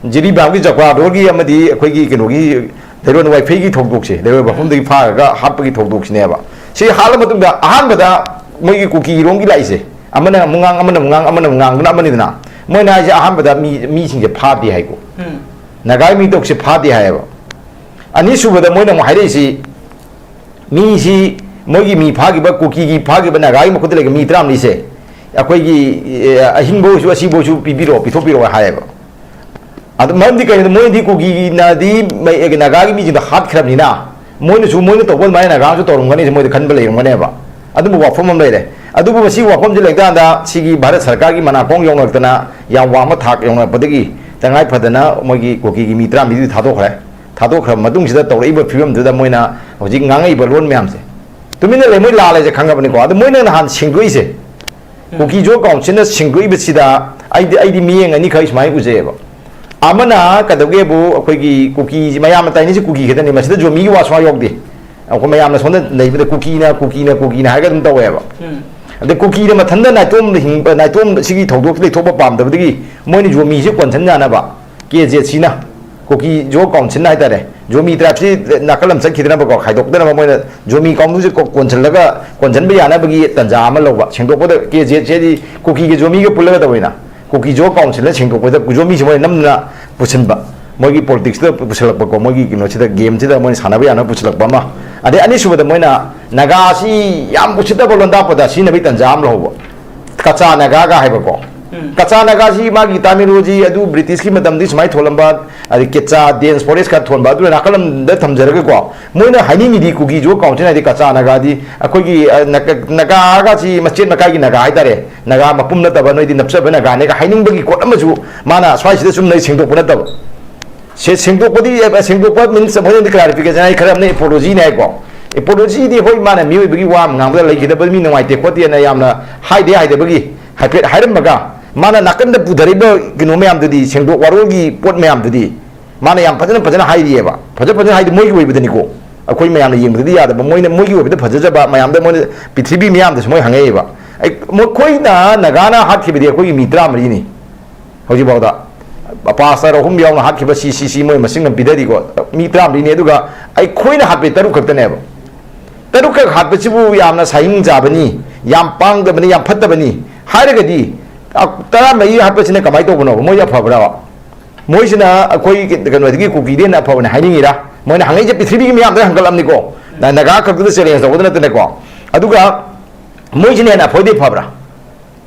ꯖꯤꯔꯤꯕꯥꯝꯒꯤ ꯖꯀ꯭ꯋꯥꯔ ꯔꯣꯗꯀꯤ ꯑꯃꯗꯤ ꯑꯩꯈꯣꯏꯒꯤ ꯀꯩꯅꯣꯒꯤ ꯂꯩꯔꯣꯟ ꯋꯥꯏꯐꯩꯒꯤ ꯊꯧꯗꯣꯛꯁꯦ, ꯂꯩꯔꯣꯟ ꯃꯐꯝꯗꯒꯤ ꯐꯥꯔꯒ ꯍꯥꯠꯄꯒꯤ ꯊꯧꯗꯣꯛꯁꯤꯅꯦꯕ꯫ ꯁꯤ ꯍꯥꯠꯂ ꯃꯇꯨꯡꯗ ꯑꯍꯥꯟꯕꯗ ꯃꯣꯏꯒꯤ ꯀꯨꯀꯤꯔꯣꯝꯒꯤ ꯂꯥꯛꯏꯁꯦ, ꯑꯃꯅ ꯑꯃꯨꯛ ꯉꯥꯡ, ꯑꯃꯅ ꯑꯃꯨꯛ ꯉꯥꯡ, ꯑꯃꯅ ꯑꯃꯨꯛ ꯉꯥꯡꯗꯨꯅ ꯑꯃꯅꯤꯗꯅ, ꯃꯣꯏꯅ ꯍꯥꯏꯁꯦ ꯑꯍꯥꯟꯕꯗ ꯃꯤ, ꯃꯤꯁꯤꯡꯁꯦ ꯐꯥꯗꯦ ꯍꯥꯏꯀꯣ꯫ ꯎꯝ꯫ ꯅꯥꯒꯥꯒꯤ ꯃꯤ ꯇꯔꯨꯛꯁꯦ ꯐꯥꯗꯦ ꯍꯥꯏꯌꯦꯕ꯫ ꯑꯅꯤꯁꯨꯕꯗ ꯃꯣꯏꯅ ꯑꯃꯨꯛ ꯍꯥꯏꯔꯛꯏꯁꯤ, ꯃꯤꯁꯤ ꯃꯣꯏꯒꯤ ꯃꯤ ꯐꯥꯈꯤꯕ, ꯀꯨꯀꯤꯒꯤ ꯐꯥꯈꯤꯕ ꯅꯥꯒꯥꯒꯤ ꯃꯈꯨꯠꯇ ꯂꯩꯕ ꯃꯤ ꯇꯔꯥꯃꯔꯤꯁꯦ ꯑꯩꯈꯣꯏꯒꯤ, ꯑꯦ, ꯑꯍꯤꯡꯕ ꯑꯣꯏꯁꯨ ꯑꯁꯤꯕ ꯑꯣꯏꯁꯨ ꯄꯤꯕꯤꯔꯛꯑꯣ, ꯄꯤꯊꯣꯛꯄꯤꯔꯛꯑꯣ ꯍꯥꯏꯌꯦꯕ꯫ ꯑꯗꯨ ꯃꯔꯝꯗꯤ ꯀꯩꯅꯣ? ꯃꯣꯏꯗꯤ ꯀꯨꯀꯤꯅꯗꯤ ꯃꯩ-, ꯅꯥꯒꯥꯒꯤ ꯃꯤꯁꯤꯡꯗꯣ ꯍꯥꯠꯈ꯭ꯔꯕꯅꯤꯅ, ꯃꯣꯏꯅꯁꯨ, ꯃꯣꯏꯅ ꯇꯧꯕ ꯑꯗꯨꯃꯥꯏꯅ ꯅꯥꯒꯥꯅꯁꯨ ꯇꯧꯔꯝꯒꯅꯤꯁꯦ ꯃꯣꯏꯗ ꯈꯟꯕ ꯂꯩꯔꯝꯒꯅꯦꯕ꯫ ꯑꯗꯨꯝꯕ ꯋꯥꯐꯝ ꯑꯃ ꯂꯩꯔꯦ꯫ ꯑꯗꯨꯕꯨ ꯃꯁꯤꯒꯤ ꯋꯥꯐꯝꯁꯤ ꯂꯩꯇꯥꯟꯗ ꯁꯤꯒꯤ ꯚꯥꯔꯠ ꯁꯔꯀꯥꯔꯒꯤ ꯃꯅꯥꯀꯣꯡ ꯌꯧꯅꯔꯛꯇꯅ ꯌꯥꯝ ꯋꯥꯡꯕ ꯊꯥꯛ ꯌꯧꯅꯔꯛꯄꯗꯒꯤ ꯇꯉꯥꯏ ꯐꯗꯅ ꯃꯣꯏꯒꯤ ꯀꯨꯀꯤꯒꯤ ꯃꯤ ꯇꯔꯥꯃꯔꯤꯗꯨ ꯊꯥꯗꯣꯛꯈ꯭ꯔꯦ꯫ ꯊꯥꯗꯣꯛꯈ꯭ꯔꯕ ꯃꯇꯨꯡꯁꯤꯗ ꯇꯧꯔꯛꯏꯕ ꯐꯤꯕꯝꯗꯨꯗ ꯃꯣꯏꯅ ꯍꯧꯖꯤꯛ ꯉꯥꯡꯉꯛꯏꯕ ꯂꯣꯟ ꯃꯌꯥꯝꯁꯦ, ꯇꯨꯃꯤꯟꯅ ꯂꯩ, ꯃꯣꯏ ꯂꯥꯜꯂꯦꯁꯦ ꯈꯪꯉꯕꯅꯤꯀꯣ꯫ ꯑꯗꯨ ꯃꯣꯏꯅ ꯅꯍꯥꯟ ꯁꯦꯡꯗꯣꯛꯏꯁꯦ, ꯎꯝ꯫ ꯀꯨꯀꯤ ꯖꯣ ꯀꯥꯎꯟꯁꯤꯜꯅ ꯁꯦꯡꯗꯣꯛꯏꯕꯁꯤꯗ ꯑꯩꯗꯤ, ꯑꯩꯗꯤ ꯃꯤꯠꯌꯦꯡ ꯑꯅꯤꯈꯛ ꯁꯨꯃꯥꯏꯅ ꯎꯖꯩꯌꯦꯕ꯫ ꯑꯃꯅ ꯀꯩꯗꯧꯒꯦꯕꯨ, ꯑꯩꯈꯣꯏꯒꯤ ꯀꯨꯀꯤ ꯃꯌꯥꯝꯅ ꯇꯥꯏꯅꯤꯁꯦ ꯀꯨꯀꯤ ꯈꯛꯇꯅꯤ, ꯃꯁꯤꯗ ꯖꯣꯃꯤꯒꯤ ꯋꯥ ꯁꯨꯡꯌꯥꯎ ꯌꯥꯎꯗꯦ꯫ ꯑꯩꯈꯣꯏ ꯃꯌꯥꯝꯅ ꯁꯣꯝꯗ ꯂꯩꯕꯗ ꯀꯨꯀꯤꯅ, ꯀꯨꯀꯤꯅ, ꯀꯨꯀꯤꯅ ꯍꯥꯏꯔꯒ ꯑꯗꯨꯝ ꯇꯧꯋꯦꯕ꯫ ꯎꯝ꯫ ꯑꯗꯩ ꯀꯨꯀꯤꯅ ꯃꯊꯟꯇ ꯅꯥꯏꯇꯣꯝ ꯍꯤꯡꯕ, ꯅꯥꯏꯇꯣꯝ ꯁꯤꯒꯤ ꯊꯧꯗꯣꯛꯁꯤ ꯂꯩꯊꯣꯛꯄ ꯄꯥꯝꯗꯕꯗꯒꯤ ꯃꯣꯏꯅ ꯖꯣꯃꯤꯁꯦ ꯀꯣꯟꯁꯤꯟ ꯌꯥꯅꯕ ꯀꯦ ꯖꯦ ꯁꯤꯅ, ꯀꯨꯀꯤ ꯖꯣ ꯀꯥꯎꯟꯁꯤꯜ ꯍꯥꯏꯇꯥꯔꯦ, ꯖꯣꯃꯤ ꯇ꯭ꯔꯥꯏꯞꯁꯤ ꯅꯥꯀꯜ ꯑꯃ ꯆꯠꯈꯤꯗꯅꯕꯀꯣ, ꯈꯥꯏꯗꯣꯛꯇꯅꯕ ꯃꯣꯏꯅ ꯖꯣꯃꯤ ꯀꯥꯡꯕꯨꯁꯦ ꯀꯣ-, ꯀꯣꯟꯁꯤꯜꯂꯒ, ꯀꯣꯟꯁꯤꯟꯕ ꯌꯥꯅꯕꯒꯤ ꯇꯥꯟꯖꯥ ꯑꯃ ꯂꯧꯕ, ꯁꯦꯡꯗꯣꯛꯄꯗ ꯀꯦ ꯖꯦ ꯁꯤ ꯍꯥꯏꯗꯤ ꯀꯨꯀꯤꯒ ꯖꯣꯃꯤꯒ ꯄꯨꯜꯂꯒ ꯇꯧꯋꯤꯅ, ꯀꯨꯀꯤ ꯖꯣ ꯀꯥꯎꯟꯁꯤꯜꯅ ꯁꯦꯡꯗꯣꯛꯄꯗ ꯖꯣꯃꯤꯁꯦ ꯃꯣꯏꯅ ꯅꯝꯗꯅ ꯄꯨꯁꯤꯟꯕ꯫ ꯃꯣꯏꯒꯤ ꯄꯣꯂꯤꯇꯤꯛꯁꯇ ꯄꯨꯁꯜꯂꯛꯄꯀꯣ, ꯃꯣꯏꯒꯤ ꯀꯩꯅꯣꯁꯤꯗ, ꯒꯦꯝꯁꯤꯗ ꯃꯣꯏꯅ ꯁꯥꯟꯅꯕ ꯌꯥꯅꯕ ꯄꯨꯁꯜꯂꯛꯄ ꯑꯃ꯫ ꯑꯗꯩ ꯑꯅꯤꯁꯨꯕꯗ ꯃꯣꯏꯅ ꯅꯥꯒꯥꯁꯤ ꯌꯥꯝ ꯎꯁꯤꯠꯇꯕ ꯂꯣꯟꯗꯥ ꯄꯣꯗꯥ ꯁꯤꯖꯤꯟꯅꯕꯒꯤ ꯇꯥꯟꯖꯥ ꯑꯃ ꯂꯧꯍꯧꯕ, ꯀꯆꯥ ꯅꯥꯒꯥꯒ ꯍꯥꯏꯕꯀꯣ꯫ ꯎꯝ꯫ ꯀꯆꯥ ꯅꯥꯒꯥꯁꯤ ꯃꯥꯒꯤ ꯇꯥꯃꯤꯜ ꯅꯥꯗꯨꯒꯤ ꯑꯗꯨ ꯕ꯭ꯔꯤꯇꯤꯁꯀꯤ ꯃꯇꯝꯗꯒꯤ ꯁꯨꯃꯥꯏꯅ ꯊꯣꯜꯂꯝꯕ, ꯑꯗꯩ ꯀꯦꯆꯥ ꯗꯦꯟꯁ ꯐꯣꯔꯦꯁ ꯈꯔ ꯊꯣꯟꯕ, ꯑꯗꯨ ꯅꯥꯀꯜ ꯑꯃꯗ ꯊꯝꯖꯔꯒꯀꯣ, ꯃꯣꯏꯅ ꯍꯥꯏꯅꯤꯡꯉꯤꯗꯤ, ꯀꯨꯀꯤꯁꯨ ꯀꯥꯎꯟꯁꯤꯜ ꯍꯥꯏꯗꯤ ꯀꯆꯥ ꯅꯥꯒꯥꯗꯤ ꯑꯩꯈꯣꯏꯒꯤ, ꯑ, ꯅꯥꯒ-, ꯅꯥꯒꯥꯒꯁꯤ ꯃꯆꯦꯠ ꯃꯀꯥꯏꯒꯤ ꯅꯥꯒꯥ ꯍꯥꯏꯇꯥꯔꯦ, ꯅꯥꯒꯥ ꯃꯄꯨꯝ ꯅꯠꯇꯕ, ꯅꯣꯏꯗꯤ ꯅꯞꯆꯕ ꯅꯥꯒꯥꯅꯦꯒ ꯍꯥꯏꯅꯤꯡꯕꯒꯤ ꯀꯣꯠ ꯑꯃꯁꯨ ꯃꯥꯅ ꯁ꯭ꯋꯥꯏꯁꯤꯗ ꯆꯨꯝꯅ ꯁꯦꯡꯗꯣꯛꯄ ꯅꯠꯇꯕ, ꯁꯦ-, ꯁꯦꯡꯗꯣꯛꯄꯗꯤ, ꯑꯦ, ꯁꯦꯡꯗꯣꯛꯄ means ꯑꯩꯈꯣꯏꯅꯗꯤ clarification ꯍꯥꯏ, ꯈꯔ ꯑꯃꯅ apology ꯅꯤ ꯍꯥꯏꯀꯣ꯫ Apology ꯗꯤ ꯍꯣꯏ, ꯃꯥꯅ ꯃꯤꯑꯣꯏꯕꯒꯤ ꯋꯥ ꯑꯃ ꯉꯥꯡꯕꯗ ꯂꯩꯈꯤꯗꯕ ꯃꯤ ꯅꯨꯡꯉꯥꯏꯇꯦ ꯈꯣꯠꯇꯦꯅ ꯌꯥꯝꯅ ꯍꯥꯏꯗꯦ, ꯍꯥꯏꯗꯕꯒꯤ ꯍꯥꯏꯐꯦꯠ ꯍꯥꯏꯔꯝꯃꯒ, ꯃꯥꯅ ꯅꯥꯀꯟꯗ ꯄꯨꯊꯔꯛꯏꯕ ꯀꯩꯅꯣ ꯃꯌꯥꯝꯗꯨꯗꯤ, ꯁꯦꯡꯗꯣꯛ ꯋꯥꯔꯣꯜꯒꯤ ꯄꯣꯠ ꯃꯌꯥꯝꯗꯨꯗꯤ ꯃꯥꯅ ꯌꯥꯝ ꯐꯖꯅ, ꯐꯖꯅ ꯍꯥꯏꯔꯤꯑꯕ꯫ ꯐꯖ ꯐꯖꯅ ꯍꯥꯏꯗꯤ ꯃꯣꯏꯒꯤ ꯑꯣꯏꯕꯗꯅꯤꯀꯣ, ꯑꯩꯈꯣꯏ ꯃꯌꯥꯝꯅ ꯌꯦꯡꯕꯗꯗꯤ ꯌꯥꯗꯕ, ꯃꯣꯏꯅ ꯃꯣꯏꯒꯤ ꯑꯣꯏꯕꯗ ꯐꯖꯖꯕ ꯃꯌꯥꯝꯗ, ꯃꯣꯏꯅ ꯄ꯭ꯔꯤꯊꯤꯕꯤ ꯃꯤꯌꯥꯝꯗꯁꯨ ꯃꯣꯏ ꯍꯪꯉꯛꯑꯦꯕ꯫ ꯑꯩ-, ꯃꯈꯣꯏꯅ ꯅꯥꯒꯥꯅ ꯍꯥꯠꯈꯤꯕꯗꯤ ꯑꯩꯈꯣꯏꯒꯤ ꯃꯤ ꯇꯔꯥꯃꯔꯤꯅꯤ꯫ ꯍꯧꯖꯤꯛꯐꯥꯎꯗ ꯄꯥꯁꯇꯔ ꯑꯍꯨꯝ ꯌꯥꯎꯅ ꯍꯥꯠꯈꯤꯕ, ꯁꯤ, ꯁꯤ, ꯁꯤ ꯃꯣꯏ ꯃꯁꯤꯡ ꯑꯃ ꯄꯤꯊꯔꯤꯀꯣ, ꯃꯤ ꯇꯔꯥꯃꯔꯤꯅꯤ꯫ ꯑꯗꯨꯒ ꯑꯩꯈꯣꯏꯅ ꯍꯥꯠꯄꯗꯤ ꯇꯔꯨꯛ ꯈꯛꯇꯅꯦꯕ꯫ ꯇꯔꯨꯛꯈꯛ ꯍꯥꯠꯄꯁꯤꯕꯨ ꯌꯥꯝꯅ ꯁꯥꯍꯤꯡ ꯆꯥꯕꯅꯤ, ꯌꯥꯝ ꯄꯥꯡꯗꯕꯅꯤ, ꯌꯥꯝ ꯐꯠꯇꯕꯅꯤ ꯍꯥꯏꯔꯒꯗꯤ, ꯑ, ꯇꯔꯥꯃꯔꯤ ꯍꯥꯠꯄꯁꯤꯅ ꯀꯃꯥꯏꯅ ꯇꯧꯕꯅꯣꯕ? ꯃꯣꯏ ꯑꯐꯕ꯭ꯔꯕ? ꯃꯣꯏꯁꯤꯅ ꯑꯩꯈꯣꯏ ꯀꯩꯅꯣꯗꯒꯤ ꯀꯨꯀꯤꯗ ꯍꯦꯟꯅ ꯑꯐꯕꯅꯤ ꯍꯥꯏꯅꯤꯡꯉꯤꯔꯥ? ꯃꯣꯏꯅ ꯍꯪꯉꯛꯏꯁꯦ ꯄ꯭ꯔꯤꯊꯤꯕꯤꯒꯤ ꯃꯤꯌꯥꯝꯗ ꯍꯪꯒꯠꯂꯝꯅꯤꯀꯣ꯫ ꯅ-, ꯅꯥꯒꯥ ꯈꯛꯇꯗ ꯆꯦꯂꯦꯟꯖ ꯇꯧꯕꯗ ꯅꯠꯇꯅꯀꯣ꯫ ꯑꯗꯨꯒ ꯃꯣꯏꯁꯤꯅ ꯍꯦꯟꯅ ꯑꯐꯕꯗꯤ ꯐꯕ꯭ꯔꯥ?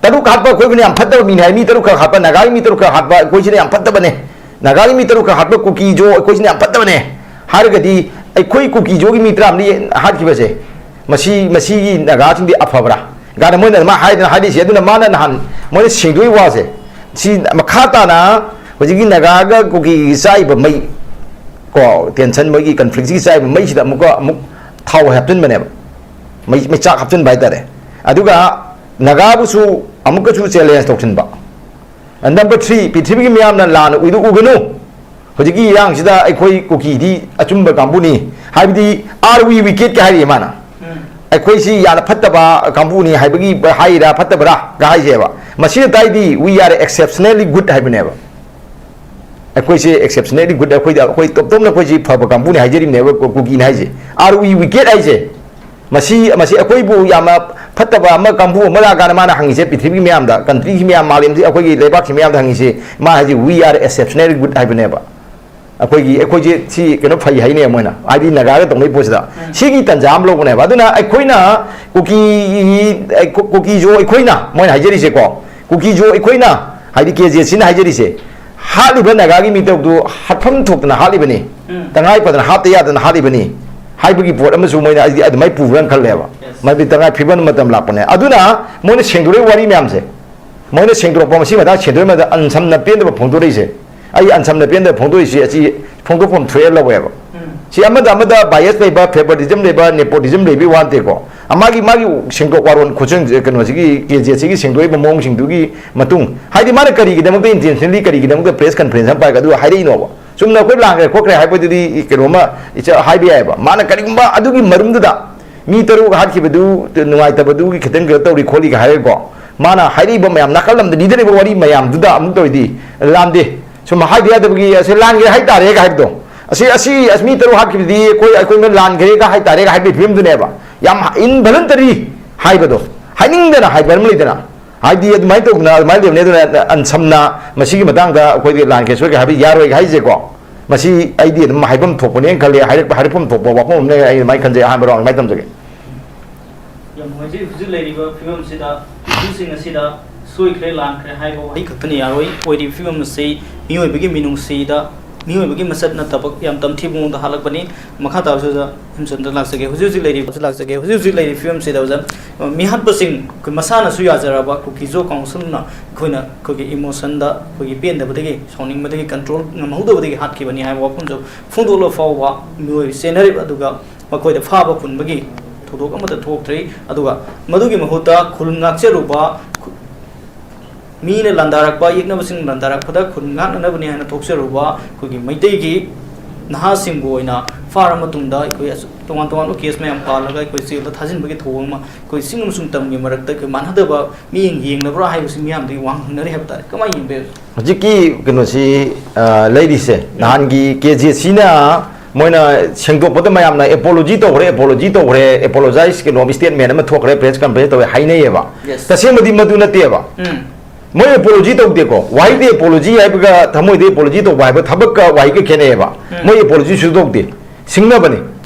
ꯇꯔꯨꯛ ꯍꯥꯠꯄ ꯑꯩꯈꯣꯏꯕꯨꯅ ꯌꯥꯝ ꯐꯠꯇꯕ ꯃꯤꯅꯤ ꯍꯥꯏ, ꯃꯤ ꯇꯔꯨꯛ ꯈꯛ ꯍꯥꯠꯄ, ꯅꯥꯒꯥꯒꯤ ꯃꯤ ꯇꯔꯨꯛ ꯈꯛ ꯍꯥꯠꯄ ꯑꯩꯈꯣꯏꯁꯤꯅ ꯌꯥꯝ ꯐꯠꯇꯕꯅꯦ, ꯅꯥꯒꯥꯒꯤ ꯃꯤ ꯇꯔꯨꯛ ꯈꯛ ꯍꯥꯠꯄ ꯀꯨꯀꯤꯖꯣ ꯑꯩꯈꯣꯏꯁꯤꯅ ꯌꯥꯝ ꯐꯠꯇꯕꯅꯦ ꯍꯥꯏꯔꯒꯗꯤ, ꯑꯩꯈꯣꯏ ꯀꯨꯀꯤꯖꯣꯒꯤ ꯃꯤ ꯇꯔꯥꯃꯔꯤ ꯍꯥꯠꯈꯤꯕꯁꯦ, ꯃꯁꯤ, ꯃꯁꯤꯒꯤ ꯅꯥꯒꯥꯁꯤꯡꯗꯤ ꯑꯐꯕ꯭ꯔꯥ ꯀꯥꯏꯅ ꯃꯣꯏꯅ ꯑꯗꯨꯃꯥꯏꯅ ꯍꯥꯏꯗꯅ ꯍꯥꯏꯔꯤꯁꯦ꯫ ꯑꯗꯨꯅ ꯃꯥꯅ ꯅꯍꯥꯟ ꯃꯣꯏꯅ ꯁꯦꯡꯗꯣꯛꯏ ꯋꯥꯁꯦ, ꯁꯤ ꯃꯈꯥ ꯇꯥꯅ ꯍꯧꯖꯤꯛꯀꯤ ꯅꯥꯒꯥꯒ ꯀꯨꯀꯤꯒꯤ ꯆꯥꯛꯏꯕ ꯃꯩ ꯀꯣ, ꯇꯦꯟꯁꯟ, ꯃꯣꯏꯒꯤ ꯀꯟꯐ꯭ꯂꯤꯛꯁꯤꯒꯤ ꯆꯥꯛꯏꯕ ꯃꯩꯁꯤꯗ ꯑꯃꯨꯛꯀ ꯑꯃꯨꯛ ꯊꯥꯎ ꯍꯥꯞꯆꯤꯟꯕꯅꯦꯕ, ꯃꯩ, ꯃꯩꯆꯥꯛ ꯍꯥꯞꯆꯤꯟꯕ ꯍꯥꯏꯇꯥꯔꯦ꯫ ꯑꯗꯨꯒ ꯅꯥꯒꯥꯕꯨꯁꯨ ꯑꯃꯨꯛꯀꯁꯨ ꯆꯦꯂꯦꯟꯖ ꯇꯧꯁꯤꯟꯕ꯫ ꯅꯝꯕꯔ ꯊ꯭ꯔꯤ, ꯄ꯭ꯔꯤꯊꯤꯕꯤꯒꯤ ꯃꯤꯌꯥꯝꯅ ꯂꯥꯟꯅ ꯎꯏꯗꯨ ꯎꯒꯅꯨ꯫ ꯍꯧꯖꯤꯛꯀꯤ ꯏꯔꯥꯡꯁꯤꯗ ꯑꯩꯈꯣꯏ ꯀꯨꯀꯤꯗꯤ ꯑꯆꯨꯝꯕ ꯀꯥꯡꯕꯨꯅꯤ, ꯍꯥꯏꯕꯗꯤ, "Are we wicked?" ꯀ ꯍꯥꯏꯔꯤꯌꯦ ꯃꯥꯅ꯫ ꯎꯝ꯫ ꯑꯩꯈꯣꯏꯁꯤ ꯌꯥꯝꯅ ꯐꯠꯇꯕ ꯀꯥꯡꯕꯨꯅꯤ ꯍꯥꯏꯕꯒꯤ ꯍꯥꯏꯔꯤꯔꯥ, ꯐꯠꯇꯕ꯭ꯔꯥ ꯀ ꯍꯥꯏꯁꯦꯕ꯫ ꯃꯁꯤꯅ ꯇꯥꯏꯗꯤ, "We are exceptionally good" ꯍꯥꯏꯕꯅꯦꯕ꯫ ꯑꯩꯈꯣꯏꯁꯦ exceptionally good, ꯑꯩꯈꯣꯏꯗ, ꯑꯩꯈꯣꯏ ꯇꯣꯞ ꯇꯣꯞꯅ ꯑꯩꯈꯣꯏꯁꯤ ꯐꯕ ꯀꯥꯡꯕꯨꯅꯤ ꯍꯥꯏꯖꯔꯤꯕꯅꯦꯕ ꯀꯨ-, ꯀꯨꯀꯤꯅ ꯍꯥꯏꯁꯦ꯫ "Are we wicked?" ꯍꯥꯏꯁꯦ꯫ ꯃꯁꯤ, ꯃꯁꯤ ꯑꯩꯈꯣꯏꯕꯨ ꯌꯥꯝꯅ ꯐꯠꯇꯕ ꯑꯃ, ꯀꯥꯡꯕꯨ ꯑꯃ ꯂꯥꯛꯑꯀꯥꯟꯗ ꯃꯥꯅ ꯍꯪꯉꯤꯁꯦ, ꯄ꯭ꯔꯤꯊꯤꯕꯤꯒꯤ ꯃꯌꯥꯝꯗ, ꯀꯟꯇ꯭ꯔꯤꯒꯤ ꯃꯌꯥꯝ, ꯃꯥꯂꯦꯝꯁꯤ, ꯑꯩꯈꯣꯏꯒꯤ ꯂꯩꯕꯥꯛꯁꯤ ꯃꯌꯥꯝꯗ ꯍꯪꯉꯤꯁꯦ, ꯃꯥ ꯍꯥꯏꯁꯦ, "We are exceptionally good" ꯍꯥꯏꯕꯅꯦꯕ꯫ ꯑꯩꯈꯣꯏꯒꯤ, ꯑꯩꯈꯣꯏꯁꯦ ꯁꯤ ꯀꯩꯅꯣ ꯐꯩ ꯍꯥꯏꯅꯦ ꯃꯣꯏꯅ, ꯍꯥꯏꯗꯤ ꯅꯥꯒꯥꯒ ꯇꯧꯅꯩ ꯄꯣꯠꯁꯤꯗ꯫ ꯎꯝ꯫ ꯁꯤꯒꯤ ꯇꯟꯖꯥ ꯑꯃ ꯂꯧꯕꯅꯦꯕ꯫ ꯑꯗꯨꯅ ꯑꯩꯈꯣꯏꯅ ꯀꯨꯀꯤ, ꯀꯨꯀꯤꯁꯨ ꯑꯩꯈꯣꯏꯅ, ꯃꯣꯏꯅ ꯍꯥꯏꯖꯔꯤꯁꯦꯀꯣ, ꯀꯨꯀꯤꯁꯨ ꯑꯩꯈꯣꯏꯅ, ꯍꯥꯏꯗꯤ ꯀꯦ ꯖꯦ ꯁꯤꯅ ꯍꯥꯏꯖꯔꯤꯁꯦ, ꯍꯥꯠꯂꯤꯕ ꯅꯥꯒꯥꯒꯤ ꯃꯤꯇꯧꯗꯨ ꯍꯥꯠꯐꯝ ꯊꯣꯛꯇꯅ ꯍꯥꯠꯂꯤꯕꯅꯤ, ꯎꯝ꯫ ꯇꯉꯥꯏ ꯐꯗꯅ ꯍꯥꯠꯇ ꯌꯥꯗꯅ ꯍꯥꯠꯂꯤꯕꯅꯤ ꯍꯥꯏꯕꯒꯤ ꯄꯣꯠ ꯑꯃꯁꯨ ꯃꯣꯏꯅ, ꯑꯩꯗꯤ ꯑꯗꯨꯃꯥꯏꯅ ꯄꯨꯕ꯭ꯔꯅ ꯈꯜꯂꯦꯕ꯫ Yes꯫ ꯃꯔꯝꯗꯤ ꯇꯉꯥꯏ ꯐꯤꯕꯝ ꯃꯇꯝ ꯂꯥꯛꯄꯅꯦ꯫ ꯑꯗꯨꯅ ꯃꯣꯏꯅ ꯁꯦꯡꯗꯣꯔꯛꯏ ꯋꯥꯔꯤ ꯃꯌꯥꯝꯁꯦ, ꯃꯣꯏꯅ ꯁꯦꯡꯗꯣꯔꯛꯄ, ꯃꯁꯤ ꯃꯇꯥꯡ ꯁꯦꯡꯗꯣꯔꯛꯏ ꯃꯇꯝꯗ ꯑꯟꯁꯝꯅ ꯄꯦꯟꯗꯕ ꯐꯣꯡꯗꯣꯔꯛꯏꯁꯦ, ꯑꯩ ꯑꯟꯁꯝꯅ ꯄꯦꯟꯗꯕ ꯐꯣꯡꯗꯣꯛꯏꯁꯤ ꯑꯁꯤ ꯐꯣꯡꯗꯣꯛꯐꯝ ꯊꯣꯛꯑꯦ ꯂꯧꯋꯦꯕ꯫ ꯎꯝ꯫ ꯁꯤ ꯑꯃꯗ ꯑꯃꯗ bias ꯂꯩꯕ, favoritism ꯂꯩꯕ, nepotism ꯂꯩꯕꯒꯤ ꯋꯥ ꯅꯠꯇꯦꯀꯣ꯫ ꯃꯥꯒꯤ, ꯃꯥꯒꯤ ꯁꯦꯡꯗꯣꯛ ꯋꯥꯔꯣꯟ ꯈꯣꯠꯆꯟ, ꯀꯩꯅꯣꯁꯤꯒꯤ ꯀꯦ ꯖꯦ ꯁꯤꯒꯤ ꯁꯦꯡꯗꯣꯛꯏꯕ ꯃꯑꯣꯡꯁꯤꯡꯗꯨꯒꯤ ꯃꯇꯨꯡ, ꯍꯥꯏꯗꯤ ꯃꯥꯅ ꯀꯔꯤꯒꯤꯗꯃꯛꯇ intentionally, ꯀꯔꯤꯒꯤꯗꯃꯛꯇ press conference ꯑꯃ ꯄꯥꯏꯔꯒ ꯑꯗꯨ ꯍꯥꯏꯔꯛꯏꯅꯣꯕ? ꯆꯨꯝꯅ ꯑꯩꯈꯣꯏ ꯂꯥꯟꯈ꯭ꯔꯦ ꯈꯣꯠꯈ꯭ꯔꯦ ꯍꯥꯏꯕꯗꯨꯗꯤ ꯀꯩꯅꯣꯝꯃ ꯏꯆ-, ꯍꯥꯏꯕ ꯌꯥꯏꯑꯕ꯫ ꯃꯥꯅ ꯀꯔꯤꯒꯨꯝꯕ ꯑꯗꯨꯒꯤ ꯃꯔꯨꯝꯗꯨꯗ ꯃꯤ ꯇꯔꯨꯛ ꯍꯥꯠꯈꯤꯕꯗꯨ ꯅꯨꯡꯉꯥꯏꯇꯕꯗꯨꯒꯤ ꯈꯤꯇꯪ ꯀꯩꯅꯣ ꯇꯧꯔꯤ ꯈꯣꯠꯂꯤꯒ ꯍꯥꯏꯔꯒꯀꯣ, ꯃꯥꯅ ꯍꯥꯏꯔꯛꯏꯕ ꯃꯌꯥꯝ, ꯅꯥꯀꯜ ꯑꯃꯗ ꯂꯤꯗꯔꯤꯕ ꯋꯥꯔꯤ ꯃꯌꯥꯝꯗꯨꯗ ꯑꯃꯨꯛ ꯇꯧꯔꯤꯗꯤ ꯂꯥꯟꯗꯦ꯫ ꯁꯨꯝ ꯍꯥꯏꯕ ꯌꯥꯗꯕꯒꯤ, ꯑꯁꯤ ꯂꯥꯟꯈ꯭ꯔꯦ ꯍꯥꯏꯇꯥꯔꯦꯒ ꯍꯥꯏꯕꯗꯣ, ꯑꯁꯤ, ꯑꯁꯤ, ꯑꯁ, ꯃꯤ ꯇꯔꯨꯛ ꯍꯥꯠꯈꯤꯕꯗꯤ ꯑꯩꯈꯣꯏ, ꯑꯩꯈꯣꯏꯅ ꯂꯥꯟꯈ꯭ꯔꯦꯒ ꯍꯥꯏꯇꯥꯔꯦꯒ ꯍꯥꯏꯕꯒꯤ ꯐꯤꯕꯝꯗꯨꯅꯦꯕ꯫ ꯌꯥꯝ involuntary ꯍꯥꯏꯕꯗꯣ, ꯍꯥꯏꯅꯤꯡꯗꯅ ꯍꯥꯏꯕ ꯑꯃ ꯂꯩꯗꯅ, ꯍꯥꯏꯗꯤ ꯑꯗꯨꯃꯥꯏꯅ ꯇꯧꯗꯅ ꯑꯗꯨꯃꯥꯏꯅ ꯂꯩꯕꯅꯦ꯫ ꯑꯗꯨꯅ ꯑꯟꯁꯝꯅ ꯃꯁꯤꯒꯤ ꯃꯇꯥꯡꯗ ꯑꯩꯈꯣꯏꯒꯤ ꯂꯥꯟꯈ꯭ꯔꯦ ꯁꯣꯏꯈ꯭ꯔꯦ ꯍꯥꯏꯕ ꯌꯥꯔꯣꯏ ꯍꯥꯏꯁꯦꯀꯣ, ꯃꯁꯤ ꯑꯩꯗꯤ ꯑꯗꯨꯝ ꯍꯥꯏꯐꯝ ꯊꯣꯛꯄꯅꯦꯅ ꯈꯜꯂꯦ꯫ ꯍꯥꯏꯔꯛ-, ꯍꯥꯏꯔꯛꯐꯝ ꯊꯣꯛꯄ ꯋꯥꯐꯝ ꯑꯃꯅꯦ꯫ ꯑꯩ ꯑꯗꯨꯃꯥꯏꯅ ꯈꯟꯖꯩ꯫ ꯑꯍꯥꯟꯕ round ꯑꯗꯨꯃꯥꯏꯅ ꯇꯝꯖꯒꯦ꯫ ꯌꯥꯝ ꯅꯨꯡꯉꯥꯏꯖꯩ꯫ ꯍꯧꯖꯤꯛ ꯂꯩꯔꯤꯕ ꯐꯤꯕꯝꯁꯤꯗ, ꯏꯁꯨꯁꯤꯡ ꯑꯁꯤꯗ ꯁꯣꯏꯈ꯭ꯔꯦ, ꯂꯥꯟꯈ꯭ꯔꯦ ꯍꯥꯏꯕ ꯋꯥꯍꯩ ꯈꯛꯇꯅ ꯌꯥꯔꯣꯏ꯫ ꯑꯣꯏꯔꯤꯕ ꯐꯤꯕꯝ ꯑꯁꯤ ꯃꯤꯑꯣꯏꯕꯒꯤ ꯃꯤꯅꯨꯡꯁꯤꯗ, ꯃꯤꯑꯣꯏꯕꯒꯤ ꯃꯁꯛ ꯅꯠꯇꯕ ꯌꯥꯝ ꯇꯝꯊꯤꯕ ꯃꯑꯣꯡꯗ ꯍꯥꯠꯂꯛꯄꯅꯤ꯫ ꯃꯈꯥ ꯇꯥꯕꯁꯤꯗ ꯏꯝꯆꯟꯗ ꯂꯥꯛꯆꯒꯦ꯫ ꯍꯧꯖꯤꯛ ꯍꯧꯖꯤꯛ ꯂꯩꯔꯤꯕ, ꯂꯥꯛꯆꯒꯦ꯫ ꯍꯧꯖꯤꯛ ꯍꯧꯖꯤꯛ ꯂꯩꯔꯤꯕ ꯐꯤꯕꯝꯁꯤꯗ ꯑꯣꯖꯥ, ꯃꯤꯍꯥꯠꯄꯁꯤꯡ ꯑꯩꯈꯣꯏ ꯃꯁꯥꯅꯁꯨ ꯌꯥꯖꯔꯕ ꯀꯨꯀꯤꯖꯣ councilꯅ ꯑꯩꯈꯣꯏꯅ ꯑꯩꯈꯣꯏꯒꯤ emotionꯗ ꯑꯩꯈꯣꯏꯒꯤ ꯄꯦꯟꯗꯕꯗꯒꯤ, ꯁꯥꯎꯅꯤꯡꯕꯗꯒꯤ control ꯉꯝꯍꯧꯗꯕꯗꯒꯤ ꯍꯥꯠꯈꯤꯕꯅꯤ ꯍꯥꯏꯕ ꯋꯥꯐꯝꯁꯨ ꯐꯣꯡꯗꯣꯛꯂꯕ ꯐꯥꯎꯕ ꯃꯤꯑꯣꯏ ꯆꯦꯟꯅꯔꯤꯕ, ꯑꯗꯨꯒ ꯃꯈꯣꯏꯗ ꯐꯥꯕ ꯄꯨꯟꯕꯒꯤ ꯊꯧꯗꯣꯛ ꯑꯃꯠꯇ ꯊꯣꯛꯇ꯭ꯔꯤ꯫ ꯑꯗꯨꯒ ꯃꯗꯨꯒꯤ ꯃꯍꯨꯠꯇ ꯈꯨꯜ ꯉꯥꯛꯆꯔꯨꯕ, ꯈꯨ-, ꯃꯤꯅ ꯂꯥꯟꯗꯥꯔꯛꯄ, ꯌꯦꯛꯅꯕꯁꯤꯡ ꯂꯥꯟꯗꯥꯔꯛꯄꯗ ꯈꯨꯜ ꯉꯥꯛꯅꯅꯕꯅꯤ ꯍꯥꯏꯅ ꯊꯣꯛꯆꯔꯨꯕ ꯑꯩꯈꯣꯏꯒꯤ ꯃꯩꯇꯩꯒꯤ ꯅꯍꯥꯁꯤꯡꯕꯨ ꯑꯣꯏꯅ ꯐꯥꯔ ꯃꯇꯨꯡꯗ ꯑꯩꯈꯣꯏ ꯑꯁꯨ-, ꯇꯣꯉꯥꯟ ꯇꯣꯉꯥꯟꯕ case ꯃꯌꯥꯝ ꯄꯥꯜꯂꯒ ꯑꯩꯈꯣꯏ ꯖꯦꯜꯗ ꯊꯥꯖꯤꯟꯕꯒꯤ ꯊꯧꯑꯣꯡ ꯑꯃ ꯑꯩꯈꯣꯏ ꯆꯤꯡ ꯑꯃꯁꯨꯡ ꯇꯝꯒꯤ ꯃꯔꯛꯇ ꯑꯩꯈꯣꯏ ꯃꯥꯟꯅꯗꯕ ꯃꯤꯠꯌꯦꯡ ꯌꯦꯡꯅꯕ꯭ꯔꯥ ꯍꯥꯏꯕꯁꯤ ꯃꯤꯌꯥꯝꯗꯒꯤ ꯋꯥꯍꯪ ꯍꯪꯅꯔꯤ ꯍꯥꯏꯕ ꯇꯥꯔꯦ꯫ ꯀꯃꯥꯏꯅ ꯌꯦꯡꯕ ꯌꯥꯏ? ꯍꯧꯖꯤꯛꯀꯤ ꯀꯩꯅꯣꯁꯤ, ꯑ, ꯂꯩꯔꯤꯁꯦ, ꯅꯍꯥꯟꯒꯤ ꯀꯦ ꯖꯦ ꯁꯤꯅ ꯃꯣꯏꯅ ꯁꯦꯡꯗꯣꯛꯄꯗ ꯃꯌꯥꯝꯅ apology ꯇꯧꯈ꯭ꯔꯦ, apology ꯇꯧꯈ꯭ꯔꯦ, apologize, ꯀꯩꯅꯣ, statement ꯑꯃ ꯊꯣꯛꯈ꯭ꯔꯦ, press conference ꯇꯧꯋꯦ ꯍꯥꯏꯅꯩꯌꯦꯕ꯫ Yes꯫ ꯇꯁꯦꯡꯕꯗꯤ ꯃꯗꯨ ꯅꯠꯇꯦꯕ꯫ ꯎꯝ꯫ ꯃꯣꯏ ꯑꯦꯄꯣꯂꯣꯖꯤ ꯇꯧꯗꯦꯀꯣ꯫ ꯋꯥꯍꯩꯗꯤ ꯑꯦꯄꯣꯂꯣꯖꯤ ꯍꯥꯏꯕꯒ ꯊꯃꯣꯏꯗ ꯑꯦꯄꯣꯂꯣꯖꯤ ꯇꯧꯕ ꯍꯥꯏꯕ ꯊꯕꯛꯀ ꯋꯥꯍꯩꯒ ꯈꯦꯠꯅꯩꯌꯦꯕ꯫ ꯃꯣꯏ ꯑꯦꯄꯣꯂꯣꯖꯤꯁꯨ ꯇꯧꯗꯦ, ꯁꯤꯡꯅꯕꯅꯤ꯫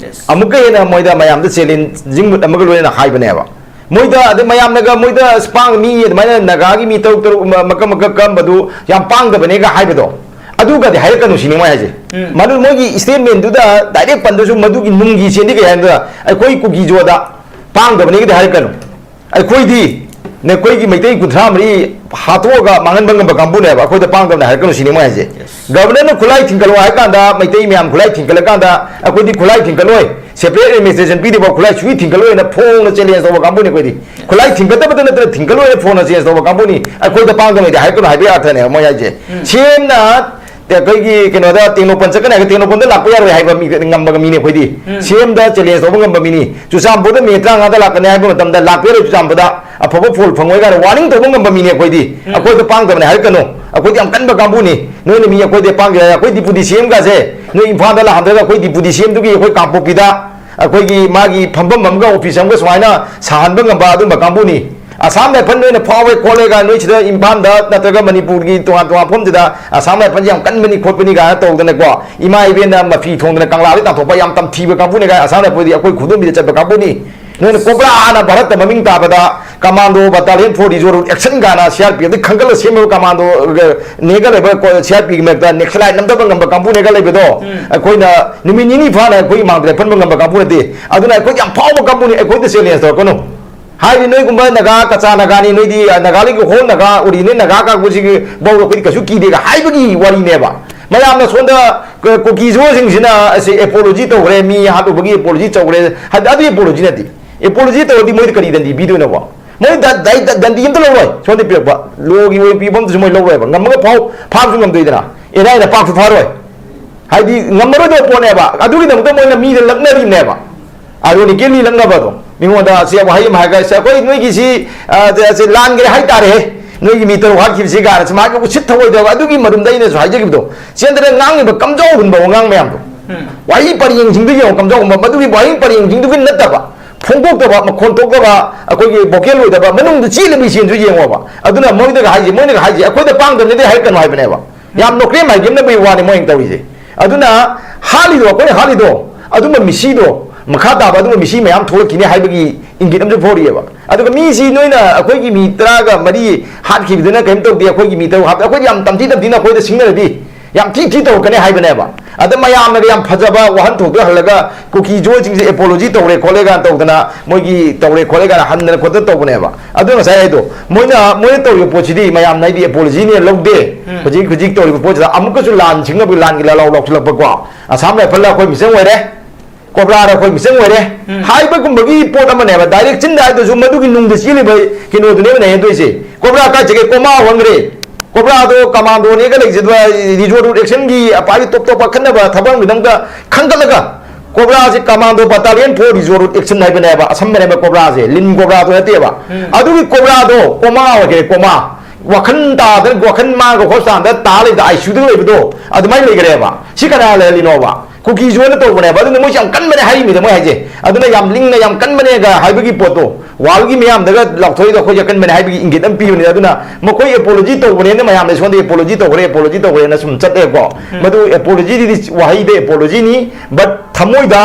ꯑꯃꯨꯛꯀ ꯍꯦꯟꯅ ꯃꯣꯏꯗ ꯃꯌꯥꯝꯗ ꯆꯦꯂꯦꯟꯖꯤꯡ ꯃꯨꯠ ꯑꯃꯒ ꯂꯣꯏꯅꯅ ꯍꯥꯏꯕꯅꯦꯕ꯫ ꯃꯣꯏꯗ ꯑꯗꯩ ꯃꯌꯥꯝꯅꯒ ꯃꯣꯏꯗ ꯄꯥꯡ ꯃꯤ ꯑꯗꯨꯃꯥꯏꯅ ꯅꯥꯒꯥꯒꯤ ꯃꯤ ꯇꯔꯨꯛ ꯇꯔꯨꯛ ꯃ- ꯃꯀꯛ ꯃꯀꯛ ꯀꯛꯑꯝꯕꯗꯨ ꯌꯥꯝ ꯄꯥꯡꯗꯕꯅꯦꯒ ꯍꯥꯏꯕꯗꯣ, ꯑꯗꯨꯒꯗꯤ ꯍꯥꯏꯔꯛꯀꯅꯨ ꯁꯤꯅꯤ ꯃꯣꯏ ꯍꯥꯏꯁꯦ꯫ ꯃꯗꯨ ꯃꯣꯏꯒꯤ ꯁ꯭ꯇꯦꯠꯃꯦꯟꯗꯨꯗ ꯗꯥꯏꯔꯦꯛ ꯄꯟꯗ꯭ꯔꯁꯨ ꯃꯗꯨꯒꯤ ꯅꯨꯡꯒꯤ ꯁꯦꯟꯗꯤ ꯀꯩ ꯍꯥꯏꯅ ꯑꯩꯈꯣꯏ ꯀꯨꯀꯤꯖꯣꯗ ꯄꯥꯡꯗꯕꯅꯦꯒꯗꯤ ꯍꯥꯏꯔꯛꯀꯅꯨ꯫ ꯑꯩꯈꯣꯏꯗꯤ ꯅꯈꯣꯏꯒꯤ ꯃꯩꯇꯩ ꯀꯨꯟꯊ꯭ꯔꯥ ꯃꯔꯤ ꯍꯥꯠꯇꯣꯛꯑꯒ ꯃꯥꯡꯍꯟꯕ ꯉꯝꯕ ꯀꯥꯡꯕꯨꯅꯦꯕ, ꯑꯩꯈꯣꯏꯗ ꯄꯥꯡꯗꯕꯅꯦ ꯍꯥꯏꯔꯛꯀꯅꯨ ꯁꯤꯅꯤ ꯃꯣꯏ ꯍꯥꯏꯁꯦ꯫ ꯒꯕꯔꯅꯔꯅ ꯈꯨꯠꯂꯥꯏ ꯊꯤꯡꯒꯠꯂꯣ ꯍꯥꯏ ꯀꯥꯟꯗ, ꯃꯩꯇꯩ ꯃꯌꯥꯝ ꯈꯨꯠꯂꯥꯏ ꯊꯤꯡꯒꯠꯂꯀꯥꯟꯗ ꯑꯩꯈꯣꯏꯗꯤ ꯈꯨꯠꯂꯥꯏ ꯊꯤꯡꯒꯠꯂꯣꯏ, ꯁꯦꯄꯔꯦꯠ ꯑꯦꯗꯃꯤꯅꯤꯁꯇ꯭ꯔꯦꯁꯟ ꯄꯤꯗꯦꯕ, ꯈꯨꯠꯂꯥꯏ ꯁꯨꯏ ꯊꯤꯡꯒꯠꯂꯣꯏꯅ ꯐꯣꯡꯅ ꯆꯦꯂꯦꯟꯖ ꯇꯧꯕ ꯀꯥꯡꯕꯨꯅꯤ ꯑꯩꯈꯣꯏꯗꯤ꯫ ꯈꯨꯠꯂꯥꯏ ꯊꯤꯡꯒꯠꯇꯕꯗ ꯅꯠꯇꯅ ꯊꯤꯡꯒꯠꯂꯣꯏꯅ ꯐꯣꯡꯅ ꯆꯦꯂꯦꯟꯖ ꯇꯧꯕ ꯀꯥꯡꯕꯨꯅꯤ꯫ ꯑꯩꯈꯣꯏꯗ ꯄꯥꯡꯗꯕꯅꯦꯗꯤ ꯍꯥꯏꯔꯛꯀꯅꯨ ꯍꯥꯏꯕꯒꯤ ꯑꯥꯔꯊꯅꯦꯕ ꯃꯣꯏ ꯍꯥꯏꯁꯦ꯫ ꯁꯤ ꯑꯦꯝꯅ ꯑꯩꯈꯣꯏꯒꯤ ꯀꯩꯅꯣꯗ ꯇꯦꯡꯅꯧꯄꯜ ꯆꯠꯀꯅꯤ ꯍꯥꯏꯔꯒ ꯇꯦꯡꯅꯧꯄꯜꯗ ꯂꯥꯛꯄ ꯌꯥꯔꯣꯏ ꯍꯥꯏꯕ ꯃꯤ ꯉꯝꯕ ꯃꯤꯅꯤ ꯑꯩꯈꯣꯏꯗꯤ꯫ ꯁꯤ ꯑꯦꯝꯗ ꯆꯦꯂꯦꯟꯖ ꯇꯧꯕ ꯉꯝꯕ ꯃꯤꯅꯤ꯫ ꯆꯨꯔꯆꯥꯟꯄꯨꯔꯗ ꯃꯦ ꯇꯔꯥꯃꯉꯥꯗ ꯂꯥꯛꯀꯅꯤ ꯍꯥꯏꯕ ꯃꯇꯝꯗ ꯂꯥꯛꯄ ꯌꯥꯔꯣꯏ ꯆꯨꯔꯆꯥꯟꯄꯨꯔꯗ, ꯑꯐꯕ ꯐꯣꯜ ꯐꯪꯉꯣꯏ ꯀꯥꯏꯅ ꯋꯥꯔꯅꯤꯡ ꯇꯧꯕ ꯉꯝꯕ ꯃꯤꯅꯤ ꯑꯩꯈꯣꯏꯗꯤ꯫ ꯑꯩꯈꯣꯏꯗ ꯄꯥꯡꯗꯕꯅꯦ ꯍꯥꯏꯔꯛꯀꯅꯨ꯫ ꯑꯩꯈꯣꯏꯗꯤ ꯌꯥꯝ ꯀꯟꯕ ꯀꯥꯡꯕꯨꯅꯤ꯫ ꯅꯣꯏꯅ ꯃꯤ ꯑꯩꯈꯣꯏꯗ ꯄꯥꯡꯒꯦ ꯍꯥꯏ, ꯑꯩꯈꯣꯏ ꯗꯤꯄꯨꯇꯤ ꯁꯤ ꯑꯦꯝꯒꯁꯦ ꯅꯣꯏ ꯏꯝꯐꯥꯜꯗ ꯂꯥꯛꯍꯟꯗ꯭ꯔꯒ ꯑꯩꯈꯣꯏ ꯗꯤꯄꯨꯇꯤ ꯁꯤ ꯑꯦꯝꯗꯨꯒꯤ ꯑꯩꯈꯣꯏ ꯀꯥꯡꯄꯣꯛꯄꯤꯗ ꯑꯩꯈꯣꯏꯒꯤ ꯃꯥꯒꯤ ꯐꯝꯐꯝ ꯑꯃꯒ ꯑꯣꯐꯤꯁ ꯑꯃꯒ ꯁꯨꯃꯥꯏꯅ ꯁꯥꯍꯟꯕ ꯉꯝꯕ ꯑꯗꯨꯝꯕ ꯀꯥꯡꯕꯨꯅꯤ꯫ ꯑꯁꯥꯝ ꯔꯥꯏꯐꯜ ꯅꯣꯏꯅ ꯐꯥꯎꯋꯦ ꯈꯣꯠꯂꯦ ꯀꯥꯏꯅ ꯅꯣꯏ ꯁꯤꯗ ꯏꯝꯐꯥꯜꯗ ꯅꯠꯇ꯭ꯔꯒ ꯃꯅꯤꯄꯨꯔꯒꯤ ꯇꯣꯉꯥꯟ ꯇꯣꯉꯥꯟ ꯃꯐꯝꯁꯤꯗ ꯑꯁꯥꯝ ꯔꯥꯏꯐꯜꯁꯤ ꯌꯥꯝ ꯀꯟꯕꯅꯤ ꯈꯣꯠꯄꯅꯤ ꯀꯥꯏꯅ ꯇꯧꯗꯅꯀꯣ, ꯏꯃꯥ ꯏꯕꯦꯟꯅ ꯃꯐꯤ ꯊꯣꯡꯗꯅ ꯀꯪꯂꯥꯗ ꯇꯥꯟꯊꯣꯛꯄ ꯌꯥꯝ ꯇꯝꯊꯤꯕ ꯀꯥꯡꯕꯨꯅꯤ ꯀꯥꯏꯅ ꯑꯁꯥꯝ ꯔꯥꯏꯐꯜꯗꯤ ꯑꯩꯈꯣꯏ ꯈꯨꯗꯣꯝꯕꯤꯗ ꯆꯠꯄ ꯀꯥꯡꯕꯨꯅꯤ꯫ ꯅꯣꯏꯅ ꯀꯣꯕ꯭ꯔꯥꯅ ꯚꯥꯔꯠꯇ ꯃꯃꯤꯡ ꯇꯥꯕꯗ ꯀꯃꯥꯟꯗꯣ ꯕꯇꯥꯂꯤꯌꯟ ꯐꯣꯔ ꯔꯤꯖꯣꯔꯨ ꯑꯦꯛꯁꯟ ꯀꯥꯏꯅ ꯁꯤ ꯑꯥꯔ ꯄꯤ ꯑꯦꯐꯇ ꯈꯟꯒꯠꯂ ꯁꯦꯝꯃꯕ ꯀꯃꯥꯟꯗꯣ ꯅꯦꯒ ꯂꯩꯕ ꯁꯤ ꯑꯥꯔ ꯄꯤꯒꯤ ꯃꯔꯛꯇ ꯅꯦꯛꯁꯂꯥꯏꯠ ꯅꯝꯊꯕ ꯉꯝꯕ ꯀꯥꯡꯕꯨꯅꯦꯒ ꯂꯩꯕꯗꯣ, ꯑꯩꯈꯣꯏꯅ ꯅꯨꯃꯤꯠ ꯅꯤꯅꯤ ꯐꯥꯅ ꯑꯩꯈꯣꯏꯒꯤ ꯃꯥꯡꯗ ꯂꯦꯞꯍꯟꯕ ꯉꯝꯕ ꯀꯥꯡꯕꯨ ꯅꯠꯇꯦ꯫ ꯑꯗꯨꯅ ꯑꯩꯈꯣꯏꯗꯤ ꯌꯥꯝ ꯐꯥꯎꯕ ꯀꯥꯡꯕꯨꯅꯤ, ꯑꯩꯈꯣꯏꯗ ꯆꯦꯂꯦꯟꯖ ꯇꯧꯔꯛꯀꯅꯨ꯫ ꯍꯥꯏꯗꯤ ꯅꯣꯏꯒꯨꯝꯕ ꯅꯥꯒꯥ, ꯀꯆꯥ ꯅꯥꯒꯥꯅꯤ, ꯅꯣꯏꯗꯤ ꯅꯥꯒꯥꯂꯦꯟꯒꯤ ꯍꯣꯜ ꯅꯥꯒꯥ, ꯑꯣꯔꯤꯖꯤꯅꯦꯜ ꯅꯥꯒꯥ ꯀꯥꯡꯕꯨꯁꯤꯒꯤ ꯐꯥꯎꯗ ꯑꯩꯈꯣꯏꯗꯤ ꯀꯩꯁꯨ ꯀꯤꯗꯦꯒ ꯍꯥꯏꯕꯒꯤ ꯋꯥꯔꯤꯅꯦꯕ꯫ ꯃꯌꯥꯝꯅ ꯁꯣꯝꯗ ꯀ-, ꯀꯨꯀꯤꯖꯣꯁꯤꯡꯁꯤꯅ ꯑꯁꯤ ꯑꯦꯄꯣꯂꯣꯖꯤ ꯇꯧꯈ꯭ꯔꯦ, ꯃꯤ ꯍꯥꯠꯂꯨꯕꯒꯤ ꯑꯦꯄꯣꯂꯣꯖꯤ ꯇꯧꯈ꯭ꯔꯦ, ꯍꯥꯏꯗꯤ ꯑꯗꯨ ꯑꯦꯄꯣꯂꯣꯖꯤ ꯅꯠꯇꯦ꯫ ꯑꯦꯄꯣꯂꯣꯖꯤ ꯇꯧꯔꯗꯤ ꯃꯣꯏꯗ ꯀꯔꯤ ꯗꯟꯗꯤ ꯄꯤꯗꯣꯏꯅꯣꯕ? ꯃꯣꯏ ꯗ-, ꯗ-, ꯗ-, ꯗꯟꯗꯤ ꯑꯝꯇ ꯂꯧꯔꯣꯏ꯫ ꯁꯣꯝꯗ ꯄꯤꯔꯛꯄ ꯂꯣꯒꯤ ꯑꯣꯏꯕ ꯄꯤꯕ ꯑꯝꯇꯁꯨ ꯃꯣꯏ ꯂꯧꯔꯣꯏꯕ꯫ ꯉꯝꯃꯒ ꯐꯥꯎ-, ꯐꯥꯕꯁꯨ ꯉꯝꯗꯣꯏꯗꯅ꯫ ꯑꯦꯟ ꯑꯥꯏ ꯑꯦꯅ ꯄꯥꯛꯁꯨ ꯐꯥꯔꯣꯏ꯫ ꯍꯥꯏꯗꯤ ꯉꯝꯃꯔꯣꯏꯗꯕ ꯄꯣꯠꯅꯦꯕ꯫ ꯑꯗꯨꯒꯤꯗꯃꯛꯇ ꯃꯣꯏꯅ ꯃꯤꯗ ꯂꯛꯅꯔꯤꯕꯅꯦꯕ꯫ ꯑꯥꯏꯔꯣꯅꯤꯀꯦꯜꯂꯤ ꯂꯛꯅꯕꯗꯣ꯫ ꯃꯤꯉꯣꯟꯗ ꯁꯤ ꯋꯥꯍꯩ ꯑꯃ ꯍꯥꯏꯔꯒ, "ꯁꯦ, ꯑꯩꯈꯣꯏ ꯅꯣꯏꯒꯤꯁꯤ, ꯑ, ꯁꯦ, ꯁꯦ ꯂꯥꯟꯈ꯭ꯔꯦ ꯍꯥꯏꯇꯥꯔꯦ, ꯅꯣꯏꯒꯤ ꯃꯤ ꯇꯔꯨꯛ ꯍꯥꯠꯈꯤꯕꯁꯤ" ꯀꯥꯏꯅ ꯁꯨꯃꯥꯏꯅ ꯎꯁꯤꯠ ꯊꯑꯣꯏꯗꯕ꯫ ꯑꯗꯨꯒꯤ ꯃꯔꯨꯝꯗ ꯑꯩꯅꯁꯨ ꯍꯥꯏꯖꯈꯤꯕꯗꯣ, ꯆꯦꯟꯗꯅ ꯉꯥꯡꯉꯤꯕ ꯀꯝꯖꯥꯎ ꯍꯨꯟꯕ ꯋꯥꯉꯥꯡ ꯃꯌꯥꯝꯗꯣ, ꯋꯥꯍꯩ ꯄꯔꯦꯡꯁꯤꯡꯗꯨ ꯌꯦꯡꯉꯣ, ꯀꯝꯖꯥꯎ ꯍꯨꯟꯕ, ꯃꯗꯨꯒꯤ ꯋꯥꯍꯩ ꯄꯔꯦꯡꯁꯤꯡꯗꯨꯒꯤ ꯅꯠꯇꯕ, ꯐꯣꯡꯗꯣꯛꯇꯕ, ꯃꯈꯣꯟ ꯊꯣꯛꯇꯕ, ꯑꯩꯈꯣꯏꯒꯤ ꯚꯣꯀꯦꯜ ꯑꯣꯏꯗꯕ, ꯃꯅꯨꯡꯗ ꯆꯦꯜꯂꯤꯕ ꯏꯆꯦꯜꯁꯨ ꯌꯦꯡꯉꯣꯕ꯫ ꯑꯗꯨꯅ ꯃꯣꯏꯗꯒ ꯍꯥꯏꯁꯦ, ꯃꯣꯏꯅꯒ ꯍꯥꯏꯁꯦ, "ꯑꯩꯈꯣꯏꯗ ꯄꯥꯡꯗꯕꯅꯤꯗꯤ ꯍꯥꯏꯔꯛꯀꯅꯨ" ꯍꯥꯏꯕꯅꯦꯕ꯫ ꯌꯥꯝ ꯅꯣꯀ꯭ꯔꯦꯝ ꯍꯥꯏꯒꯦꯝꯅꯕꯒꯤ ꯋꯥꯅꯤ ꯃꯣꯏꯅ ꯇꯧꯔꯤꯁꯦ꯫ ꯑꯗꯨꯅ ꯍꯥꯠꯂꯤꯗꯣ, ꯑꯩꯈꯣꯏꯅ ꯍꯥꯠꯂꯤꯗꯣ, ꯑꯗꯨꯝꯕ ꯃꯤꯁꯤꯗꯣ, ꯃꯈꯥ ꯇꯥꯕ ꯑꯗꯨꯝꯕ ꯃꯤꯁꯤ ꯃꯌꯥꯝ ꯊꯣꯛꯂꯛꯈꯤꯅꯤ ꯍꯥꯏꯕꯒꯤ ꯏꯪꯒꯤꯠ ꯑꯃꯁꯨ ꯐꯥꯎꯔꯤꯑꯕ꯫ ꯑꯗꯨꯒ ꯃꯤꯁꯤ ꯅꯣꯏꯅ ꯑꯩꯈꯣꯏꯒꯤ ꯃꯤ ꯇꯔꯥꯒ ꯃꯔꯤ ꯍꯥꯠꯈꯤꯕꯗꯨꯅ ꯀꯔꯤꯝ ꯇꯧꯗꯦ, ꯑꯩꯈꯣꯏꯒꯤ ꯃꯤ ꯇꯔꯨꯛ ꯍꯥꯠꯄ, ꯑꯩꯈꯣꯏꯗꯤ ꯌꯥꯝ ꯇꯝꯊꯤ ꯇꯝꯊꯤꯅ ꯑꯩꯈꯣꯏꯗ ꯁꯤꯡꯅꯔꯗꯤ ꯌꯥꯝ ꯊꯤ ꯊꯤ ꯇꯧꯔꯛꯀꯅꯤ ꯍꯥꯏꯕꯅꯦꯕ꯫ ꯑꯗ ꯃꯌꯥꯝꯅꯒ ꯌꯥꯝ ꯐꯖꯕ ꯋꯥꯍꯟꯊꯣꯛꯇꯣ ꯍꯜꯂꯒ ꯀꯨꯀꯤ ꯖꯣꯏꯁꯤꯡꯁꯦ ꯑꯦꯄꯣꯂꯣꯖꯤ ꯇꯧꯔꯦ ꯈꯣꯠꯂꯦ ꯀꯥꯏꯅ ꯇꯧꯗꯅ, ꯃꯣꯏꯒꯤ ꯇꯧꯔꯦ ꯈꯣꯠꯂꯦ ꯀꯥꯏꯅ ꯍꯟꯗꯅ ꯈꯣꯠꯇꯅ ꯇꯧꯕꯅꯦꯕ꯫ ꯑꯗꯨ ꯉꯁꯥꯏ ꯍꯥꯏꯗꯣ, ꯃꯣꯏꯅ, ꯃꯣꯏꯅ ꯇꯧꯔꯤꯕ ꯄꯣꯠꯁꯤꯗꯤ ꯃꯌꯥꯝꯅ ꯑꯩꯗꯤ ꯑꯦꯄꯣꯂꯣꯖꯤꯅꯦ ꯂꯧꯗꯦ꯫ ꯎꯝ꯫ ꯍꯧꯖꯤꯛ, ꯍꯧꯖꯤꯛ ꯇꯧꯔꯤꯕ ꯄꯣꯠꯁꯤꯗ ꯑꯃꯨꯛꯀꯁꯨ ꯂꯥꯟ ꯁꯤꯡꯅꯕꯒꯤ ꯂꯥꯟꯒꯤ ꯂꯥꯂꯥꯎ ꯂꯥꯎꯁꯤꯜꯂꯛꯄꯀꯣ꯫ ꯑꯁꯥꯝ ꯔꯥꯏꯐꯜꯗ ꯑꯩꯈꯣꯏ ꯃꯤꯆꯪ ꯑꯣꯏꯔꯦ, ꯀꯣꯕ꯭ꯔꯥꯗ ꯑꯩꯈꯣꯏ ꯃꯤꯆꯪ ꯑꯣꯏꯔꯦ, ꯎꯝ꯫ ꯍꯥꯏꯕꯒꯨꯝꯕꯒꯤ ꯄꯣꯠ ꯑꯃꯅꯦꯕ꯫ ꯗꯥꯏꯔꯦꯛ ꯆꯤꯟꯗ ꯍꯥꯏꯗꯨꯁꯨ ꯃꯗꯨꯒꯤ ꯅꯨꯡꯗ ꯆꯦꯜꯂꯤꯕ ꯀꯩꯅꯣꯗꯨꯅꯦꯕ ꯅꯩꯅꯗꯣꯏꯁꯦ꯫ ꯀꯣꯕ꯭ꯔꯥ ꯀꯥꯏ ꯆꯠꯈ꯭ꯔꯦ? ꯀꯣꯃꯥ ꯑꯣꯟꯈ꯭ꯔꯦ꯫ ꯀꯣꯕ꯭ꯔꯥꯗꯣ ꯀꯃꯥꯟꯗꯣꯅꯦꯒ ꯂꯩꯖꯗꯕ ꯔꯤꯖꯣꯔꯠ ꯔꯨꯠ ꯑꯦꯛꯁꯟꯒꯤ ꯑꯄꯥꯏꯕꯤ ꯇꯣꯞ ꯇꯣꯞꯄ ꯑꯈꯟꯅꯕ ꯊꯕꯛ ꯑꯃꯒꯤꯗꯃꯛꯇ ꯈꯟꯒꯠꯂꯒ, ꯀꯣꯕ꯭ꯔꯥꯁꯦ commando battalion for resolute action ꯍꯥꯏꯕꯅꯦꯕ, ꯑꯁꯝꯕꯅꯦꯕ ꯀꯣꯕ꯭ꯔꯥꯁꯦ, ꯂꯤꯟ ꯀꯣꯕ꯭ꯔꯥꯗꯣ ꯅꯠꯇꯦꯕ꯫ ꯎꯝ꯫ ꯑꯗꯨꯒꯤ ꯀꯣꯕ꯭ꯔꯥꯗꯣ ꯀꯣꯃꯥ ꯑꯣꯏꯈ꯭ꯔꯦ, ꯀꯣꯃꯥ꯫ ꯋꯥꯈꯜ ꯇꯥꯗꯅ, ꯋꯥꯈꯜ ꯃꯥꯡꯉꯒ ꯍꯣꯁꯄꯤꯇꯥꯜꯗ ꯇꯥ ꯂꯩꯕꯗ, ꯑꯥꯏ ꯁꯤ ꯌꯨꯗ ꯂꯩꯕꯗꯣ ꯑꯗꯨꯃꯥꯏꯅ ꯂꯩꯈ꯭ꯔꯦꯕ꯫ ꯁꯤ ꯀꯅꯥ ꯂꯩꯍꯜꯂꯤꯅꯣꯕ? ꯀꯨꯀꯤꯁꯨ ꯑꯣꯏꯅ ꯇꯧꯕꯅꯦꯕ꯫ ꯑꯗꯨꯅ ꯃꯣꯏꯁꯦ ꯌꯥꯝ ꯀꯟꯕꯅꯦ ꯍꯥꯏꯔꯤꯃꯤꯗ ꯃꯣꯏ ꯍꯥꯏꯁꯦ꯫ ꯑꯗꯨꯅ ꯌꯥꯝ ꯂꯤꯡꯅ ꯌꯥꯝ ꯀꯟꯕꯅꯦꯒ ꯍꯥꯏꯕꯒꯤ ꯄꯣꯠꯇꯣ, ꯋꯥꯔꯜꯒꯤ ꯃꯤꯌꯥꯝꯗꯒ ꯂꯥꯎꯊꯣꯛꯏꯗꯣ ꯑꯩꯈꯣꯏꯁꯦ ꯀꯟꯕꯅꯦ ꯍꯥꯏꯕꯒꯤ ꯏꯪꯒꯤꯠ ꯑꯃ ꯄꯤꯕꯅꯦ꯫ ꯑꯗꯨꯅ ꯃꯈꯣꯏ ꯑꯦꯄꯣꯂꯣꯖꯤ ꯇꯧꯕꯅꯦꯅ ꯃꯌꯥꯝꯅ ꯁꯣꯝꯗ ꯑꯦꯄꯣꯂꯣꯖꯤ ꯇꯧꯈ꯭ꯔꯦ, ꯑꯦꯄꯣꯂꯣꯖꯤ ꯇꯧꯈ꯭ꯔꯦꯅ ꯁꯨꯝ ꯆꯠꯂꯦꯀꯣ꯫ ꯎꯝ꯫ ꯃꯗꯨ ꯑꯦꯄꯣꯂꯣꯖꯤꯗꯤ ꯋꯥꯍꯩꯗ ꯑꯦꯄꯣꯂꯣꯖꯤꯅꯤ, but ꯊꯃꯣꯏꯗ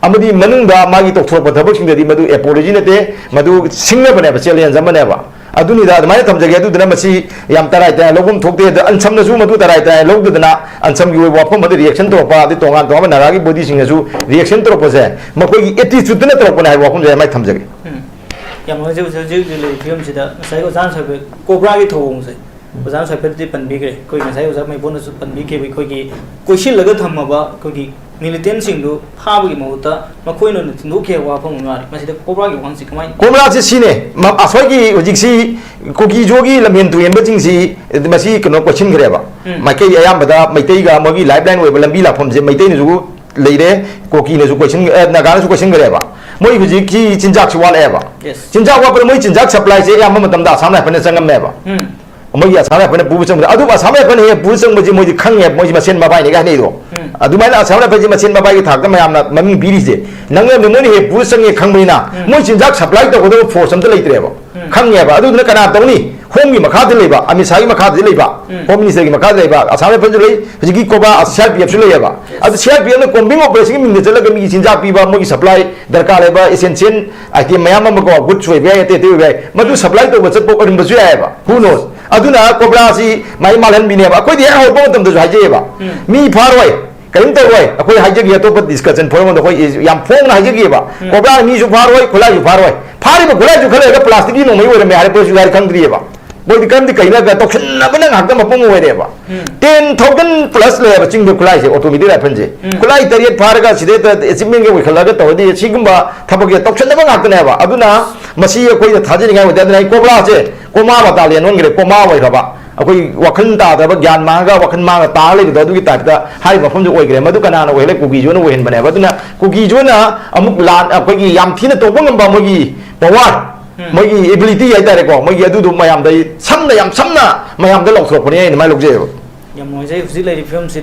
ꯑꯃꯗꯤ ꯃꯅꯨꯡꯗ ꯃꯥꯒꯤ ꯇꯧꯊꯣꯔꯛꯄ ꯊꯕꯛꯁꯤꯡꯗꯗꯤ ꯃꯗꯨ ꯑꯦꯄꯣꯂꯣꯖꯤ ꯅꯠꯇꯦ, ꯃꯗꯨ ꯁꯤꯡꯅꯕꯅꯦꯕ, ꯆꯦꯂꯦꯟꯖ ꯑꯃꯅꯦꯕ꯫ ꯑꯗꯨꯅꯤꯗ ꯑꯗꯨꯃꯥꯏꯅ ꯊꯝꯖꯒꯦ꯫ ꯑꯗꯨꯗꯨꯅ ꯃꯁꯤ ꯌꯥꯝ ꯇꯔꯥꯏ ꯇꯔꯥꯏ ꯂꯧꯐꯝ ꯊꯣꯛꯇꯦ꯫ ꯑꯗ ꯑꯟꯁꯝꯅꯁꯨ ꯃꯗꯨ ꯇꯔꯥꯏ ꯇꯔꯥꯏ ꯂꯧꯗꯗꯅ ꯑꯟꯁꯝꯒꯤ ꯑꯣꯏꯕ ꯋꯥꯐꯝ ꯑꯗꯨ ꯔꯤꯌꯦꯛꯁꯟ ꯇꯧꯔꯛꯄ, ꯑꯗꯩ ꯇꯣꯉꯥꯟ ꯇꯣꯉꯥꯟꯕ ꯅꯥꯒꯥꯒꯤ ꯕꯣꯗꯤꯁꯤꯡꯅꯁꯨ ꯔꯤꯌꯦꯛꯁꯟ ꯇꯧꯔꯛꯄꯁꯦ ꯃꯈꯣꯏꯒꯤ ꯑꯦꯇꯤꯆꯨꯠꯇꯨꯅ ꯇꯧꯔꯛꯄꯅꯦ ꯍꯥꯏꯕ ꯋꯥꯐꯝꯁꯦ ꯑꯗꯨꯃꯥꯏꯅ ꯊꯝꯖꯒꯦ꯫ ꯎꯝ꯫ ꯌꯥꯝ ꯅꯨꯡꯉꯥꯏꯖꯩ꯫ ꯍꯧꯖꯤꯛ ꯍꯧꯖꯤꯛ ꯍꯧꯖꯤꯛ ꯂꯩꯔꯤꯕ ꯐꯤꯕꯝꯁꯤꯗ ꯉꯁꯥꯏꯒꯤ ꯑꯣꯖꯥꯅ ꯁꯥꯕ ꯀꯣꯕ꯭ꯔꯥꯒꯤ ꯊꯧꯑꯣꯡꯁꯦ, ꯑꯣꯖꯥꯅ ꯁꯥꯏꯐꯦꯠꯇꯗꯤ ꯄꯟꯕꯤꯈ꯭ꯔꯦ꯫ ꯑꯩꯈꯣꯏ ꯉꯁꯥꯏ ꯑꯣꯖꯥ ꯃꯩꯕꯣꯟꯅꯁꯨ ꯄꯟꯕꯤꯈꯤꯕ, ꯑꯩꯈꯣꯏꯒꯤ ꯀꯣꯏꯁꯤꯜꯂꯒ ꯊꯝꯃꯕ ꯑꯩꯈꯣꯏꯒꯤ ꯃꯤꯂꯤꯇꯦꯟꯁꯤꯡꯗꯨ ꯐꯥꯕꯒꯤ ꯃꯍꯨꯠꯇ ꯃꯈꯣꯏꯅ ꯑꯣꯏꯅ ꯊꯤꯟꯗꯣꯛꯈꯤ ꯍꯥꯏꯕ ꯋꯥꯐꯝ ꯑꯃ ꯉꯥꯡꯉꯤ꯫ ꯃꯁꯤꯗ ꯀꯣꯕ꯭ꯔꯥꯒꯤ ꯋꯥꯍꯪꯁꯤ ꯀꯃꯥꯏꯅ? ꯀꯣꯕ꯭ꯔꯥꯁꯤ ꯁꯤꯅꯦ꯫ ꯃ-, ꯑꯩꯈꯣꯏꯒꯤ ꯍꯧꯖꯤꯛꯁꯤ ꯀꯨꯀꯤꯖꯣꯒꯤ ꯂꯝꯍꯦꯟ ꯇꯨꯍꯦꯟꯕꯁꯤꯡꯁꯤ ꯃꯁꯤ ꯀꯩꯅꯣ ꯀꯣꯏꯁꯤꯟꯈ꯭ꯔꯦꯕ꯫ ꯎꯝ꯫ ꯃꯥꯏꯀꯩ ꯑꯌꯥꯝꯕꯗ ꯃꯩꯇꯩꯒ ꯃꯣꯏꯒꯤ ꯂꯥꯏꯐ ꯂꯥꯏꯟ ꯑꯣꯏꯕ ꯂꯝꯕꯤ ꯂꯥꯛꯐꯝꯁꯦ ꯃꯩꯇꯩꯅꯁꯨ ꯂꯩꯔꯦ, ꯀꯣꯀꯤꯅꯁꯨ ꯀꯣꯏꯁꯤꯟ-, ꯑ, ꯅꯥꯒꯥꯅꯁꯨ ꯀꯣꯏꯁꯤꯟꯈ꯭ꯔꯦꯕ꯫ ꯃꯣꯏ ꯍꯧꯖꯤꯛꯀꯤ ꯆꯤꯟꯖꯥꯛꯁꯤ ꯋꯥꯠꯂꯛꯑꯦꯕ꯫ Yes꯫ ꯆꯤꯟꯖꯥꯛ ꯋꯥꯠꯄꯗ ꯃꯣꯏ ꯆꯤꯟꯖꯥꯛ ꯁꯄ꯭ꯂꯥꯏꯁꯦ ꯑꯌꯥꯝꯕ ꯃꯇꯝꯗ ꯑꯁꯥꯝ ꯔꯥꯏꯐꯜꯅ ꯆꯪꯉꯝꯃꯦꯕ꯫ ꯎꯝ꯫ ꯃꯣꯏꯒꯤ ꯑꯁꯥꯝ ꯔꯥꯏꯐꯜꯅ ꯄꯨꯕ ꯆꯪꯕꯗ, ꯑꯗꯨꯕꯨ ꯑꯁꯥꯝ ꯔꯥꯏꯐꯜꯅ ꯍꯦꯛ ꯄꯨꯕ ꯆꯪꯕꯁꯤ ꯃꯣꯏꯗꯤ ꯈꯪꯉꯦꯕ, ꯃꯣꯏꯁꯤ ꯃꯁꯦꯟ ꯃꯕꯥꯏꯅꯦꯒ ꯍꯥꯏꯅꯩꯗꯣ꯫ ꯑꯗꯨꯃꯥꯏꯅ ꯑꯁꯥꯝ ꯔꯥꯏꯐꯜꯁꯤ ꯃꯁꯦꯟ ꯃꯕꯥꯏꯒꯤ ꯊꯥꯛꯇ ꯃꯌꯥꯝꯅ ꯃꯃꯤꯡ ꯄꯤꯔꯤꯁꯦ, ꯅꯪꯅ ꯃꯣꯏꯅ ꯍꯦꯛ ꯄꯨꯕ ꯆꯪꯉꯦ ꯈꯪꯕꯅꯤꯅ, ꯃꯣꯏ ꯆꯤꯟꯖꯥꯛ ꯁꯄ꯭ꯂꯥꯏ ꯇꯧꯒꯗꯕ ꯐꯣꯔꯁ ꯑꯝꯇ ꯂꯩꯇ꯭ꯔꯦꯕ꯫ ꯈꯪꯉꯦꯕ꯫ ꯑꯗꯨꯗꯨꯅ ꯀꯅꯥ ꯇꯧꯅꯤ? ꯍꯣꯝꯒꯤ ꯃꯈꯥꯗ ꯂꯩꯕ, ꯑꯃꯤꯠ ꯁꯥꯍꯒꯤ ꯃꯈꯥꯗ ꯂꯩꯕ, ꯍꯣꯝ ꯃꯤꯅꯤꯁꯇꯔꯒꯤ ꯃꯈꯥꯗ ꯂꯩꯕ ꯑꯁꯥꯝ ꯔꯥꯏꯐꯜꯁꯨ ꯂꯩ, ꯍꯧꯖꯤꯛꯀꯤ ꯀꯣꯕ꯭ꯔꯥ ꯁꯤ ꯑꯥꯔ ꯄꯤ ꯑꯦꯐꯁꯨ ꯂꯩꯌꯦꯕ꯫ ꯑꯗꯨ ꯁꯤ ꯑꯥꯔ ꯄꯤ ꯑꯦꯐꯅ ꯀꯣꯝꯕꯤꯡ ꯑꯣꯄꯔꯦꯁꯟꯒꯤ ꯃꯤꯡꯗ ꯆꯠꯂꯒ ꯃꯤꯒꯤ ꯆꯤꯟꯖꯥꯛ ꯄꯤꯕ, ꯃꯣꯏꯒꯤ ꯁꯄ꯭ꯂꯥꯏ ꯗꯔꯀꯥꯔ ꯂꯩꯕ essential item ꯃꯌꯥꯝ ꯑꯃ ꯀꯣ, ꯒꯨꯗꯁ ꯑꯣꯏꯕ ꯌꯥꯏ, ꯑꯇꯩ ꯑꯇꯩ ꯑꯣꯏꯕ ꯌꯥꯏ, ꯃꯗꯨ ꯁꯄ꯭ꯂꯥꯏ ꯇꯧꯕ ꯆꯠꯄ ꯑꯣꯏꯔꯝꯕꯁꯨ ꯌꯥꯏꯑꯕ, who knows? ꯑꯗꯨꯅ ꯀꯣꯕ꯭ꯔꯥꯁꯤ ꯃꯥꯏ ꯃꯥꯜꯍꯟꯕꯤꯅꯦꯕ꯫ ꯑꯩꯈꯣꯏꯗꯤ ꯍꯦꯛ ꯍꯧꯔꯛꯄ ꯃꯇꯝꯗꯁꯨ ꯍꯥꯏꯖꯩꯑꯕ, ꯃꯤ ꯐꯥꯔꯣꯏ, ꯀꯔꯤꯝ ꯇꯧꯔꯣꯏ꯫ ꯑꯩꯈꯣꯏ ꯍꯥꯏꯖꯒꯦ, ꯑꯇꯣꯞꯄ ꯗꯤꯁꯀꯁꯟ ꯐꯣꯔꯝꯗ ꯑꯩꯈꯣꯏ ꯌꯥꯝ ꯐꯣꯡꯅ ꯍꯥꯏꯖꯒꯦꯕ, ꯀꯣꯕ꯭ꯔꯥꯅ ꯃꯤꯁꯨ ꯐꯥꯔꯣꯏ, ꯈꯨꯠꯂꯥꯏꯁꯨ ꯐꯥꯔꯣꯏ꯫ ꯐꯥꯔꯤꯕ ꯈꯨꯠꯂꯥꯏꯁꯨ ꯈꯜꯂꯒ ꯄ꯭ꯂꯥꯁꯇꯤꯛꯀꯤ ꯅꯣꯡꯃꯩ ꯑꯣꯏꯔꯝꯃꯦ ꯍꯥꯏꯔꯛꯄꯁꯨ ꯌꯥꯔꯤ ꯈꯪꯗ꯭ꯔꯤꯑꯕ꯫ ꯃꯣꯏꯗꯤ ꯀꯔꯝꯗꯤ ꯀꯩꯅꯣ ꯍꯥꯏꯔꯒ ꯇꯧꯁꯤꯟꯅꯕꯅ ꯉꯥꯛꯇ ꯃꯄꯨꯡ ꯑꯣꯏꯔꯦꯕ꯫ ꯇꯦꯟ ꯊꯥꯎꯖꯟ ꯄ꯭ꯂꯁ ꯂꯩꯌꯦꯕ ꯆꯤꯡꯗ ꯈꯨꯠꯂꯥꯏꯁꯦ, ꯑꯣꯇꯣꯃꯦꯇꯤꯛ ꯔꯥꯏꯐꯜꯁꯦ꯫ ꯈꯨꯠꯂꯥꯏ ꯇꯔꯦꯠ ꯐꯥꯔꯒ ꯁꯤꯗꯩꯗ ꯑꯦꯆꯤꯞꯃꯦꯟꯒ ꯑꯣꯏꯈꯠꯂꯒ ꯇꯧꯔꯗꯤ ꯁꯤꯒꯨꯝꯕ ꯊꯕꯛꯁꯦ ꯇꯧꯁꯤꯟꯅꯕ ꯉꯥꯛꯇꯅꯦꯕ꯫ ꯑꯗꯨꯅ ꯃꯁꯤ ꯑꯩꯈꯣꯏꯅ ꯊꯥꯖꯅꯤꯡꯉꯥꯏ ꯑꯣꯏꯗꯦ꯫ ꯑꯗꯨꯅ ꯑꯩ ꯀꯣꯕ꯭ꯔꯥꯁꯦ ꯀꯣꯃꯥ ꯕꯇꯥꯂꯤꯌꯟ ꯑꯣꯟꯈ꯭ꯔꯦ, ꯀꯣꯃꯥ ꯑꯣꯏꯈ꯭ꯔꯕ꯫ ꯑꯩꯈꯣꯏ ꯋꯥꯈꯜ ꯇꯥꯗꯕ, ꯒ꯭ꯌꯥꯟ ꯃꯥꯡꯉꯒ ꯋꯥꯈꯜ ꯃꯥꯡꯉ ꯇꯥꯔ ꯂꯩꯕꯗꯣ, ꯑꯗꯨꯒꯤ ꯇꯥꯏꯞꯇ ꯍꯥꯏꯔꯤꯕ ꯃꯐꯝꯁꯦ ꯑꯣꯏꯈ꯭ꯔꯦ꯫ ꯃꯗꯨ ꯀꯅꯥꯅ ꯑꯣꯏꯍꯜꯂꯦ? ꯀꯨꯀꯤꯁꯨꯅ ꯑꯣꯏꯍꯟꯕꯅꯦꯕ꯫ ꯑꯗꯨꯅ ꯀꯨꯀꯤꯁꯨꯅ ꯑꯃꯨꯛ ꯂꯥꯟ, ꯑꯩꯈꯣꯏꯒꯤ ꯌꯥꯝ ꯊꯤꯅ ꯇꯧꯕ ꯉꯝꯕ ꯃꯣꯏꯒꯤ ꯄꯋꯥꯔ, ꯃꯣꯏꯒꯤ ꯑꯦꯕꯤꯂꯤꯇꯤ ꯍꯥꯏꯇꯥꯔꯦꯀꯣ, ꯃꯣꯏꯒꯤ ꯑꯗꯨꯗꯣ ꯃꯌꯥꯝꯗ ꯁꯝꯅ, ꯌꯥꯝ ꯁꯝꯅ ꯃꯌꯥꯝꯗ ꯂꯥꯎꯊꯣꯔꯛꯄꯅꯦ, ꯑꯩꯅ ꯑꯗꯨꯃꯥꯏꯅ ꯂꯧꯖꯩꯑꯕ꯫ ꯌꯥꯝ ꯅꯨꯡꯉꯥꯏꯖꯩ꯫ ꯍꯧꯖꯤꯛ ꯂꯩꯔꯤꯕ ꯐꯤꯕꯝꯁꯤ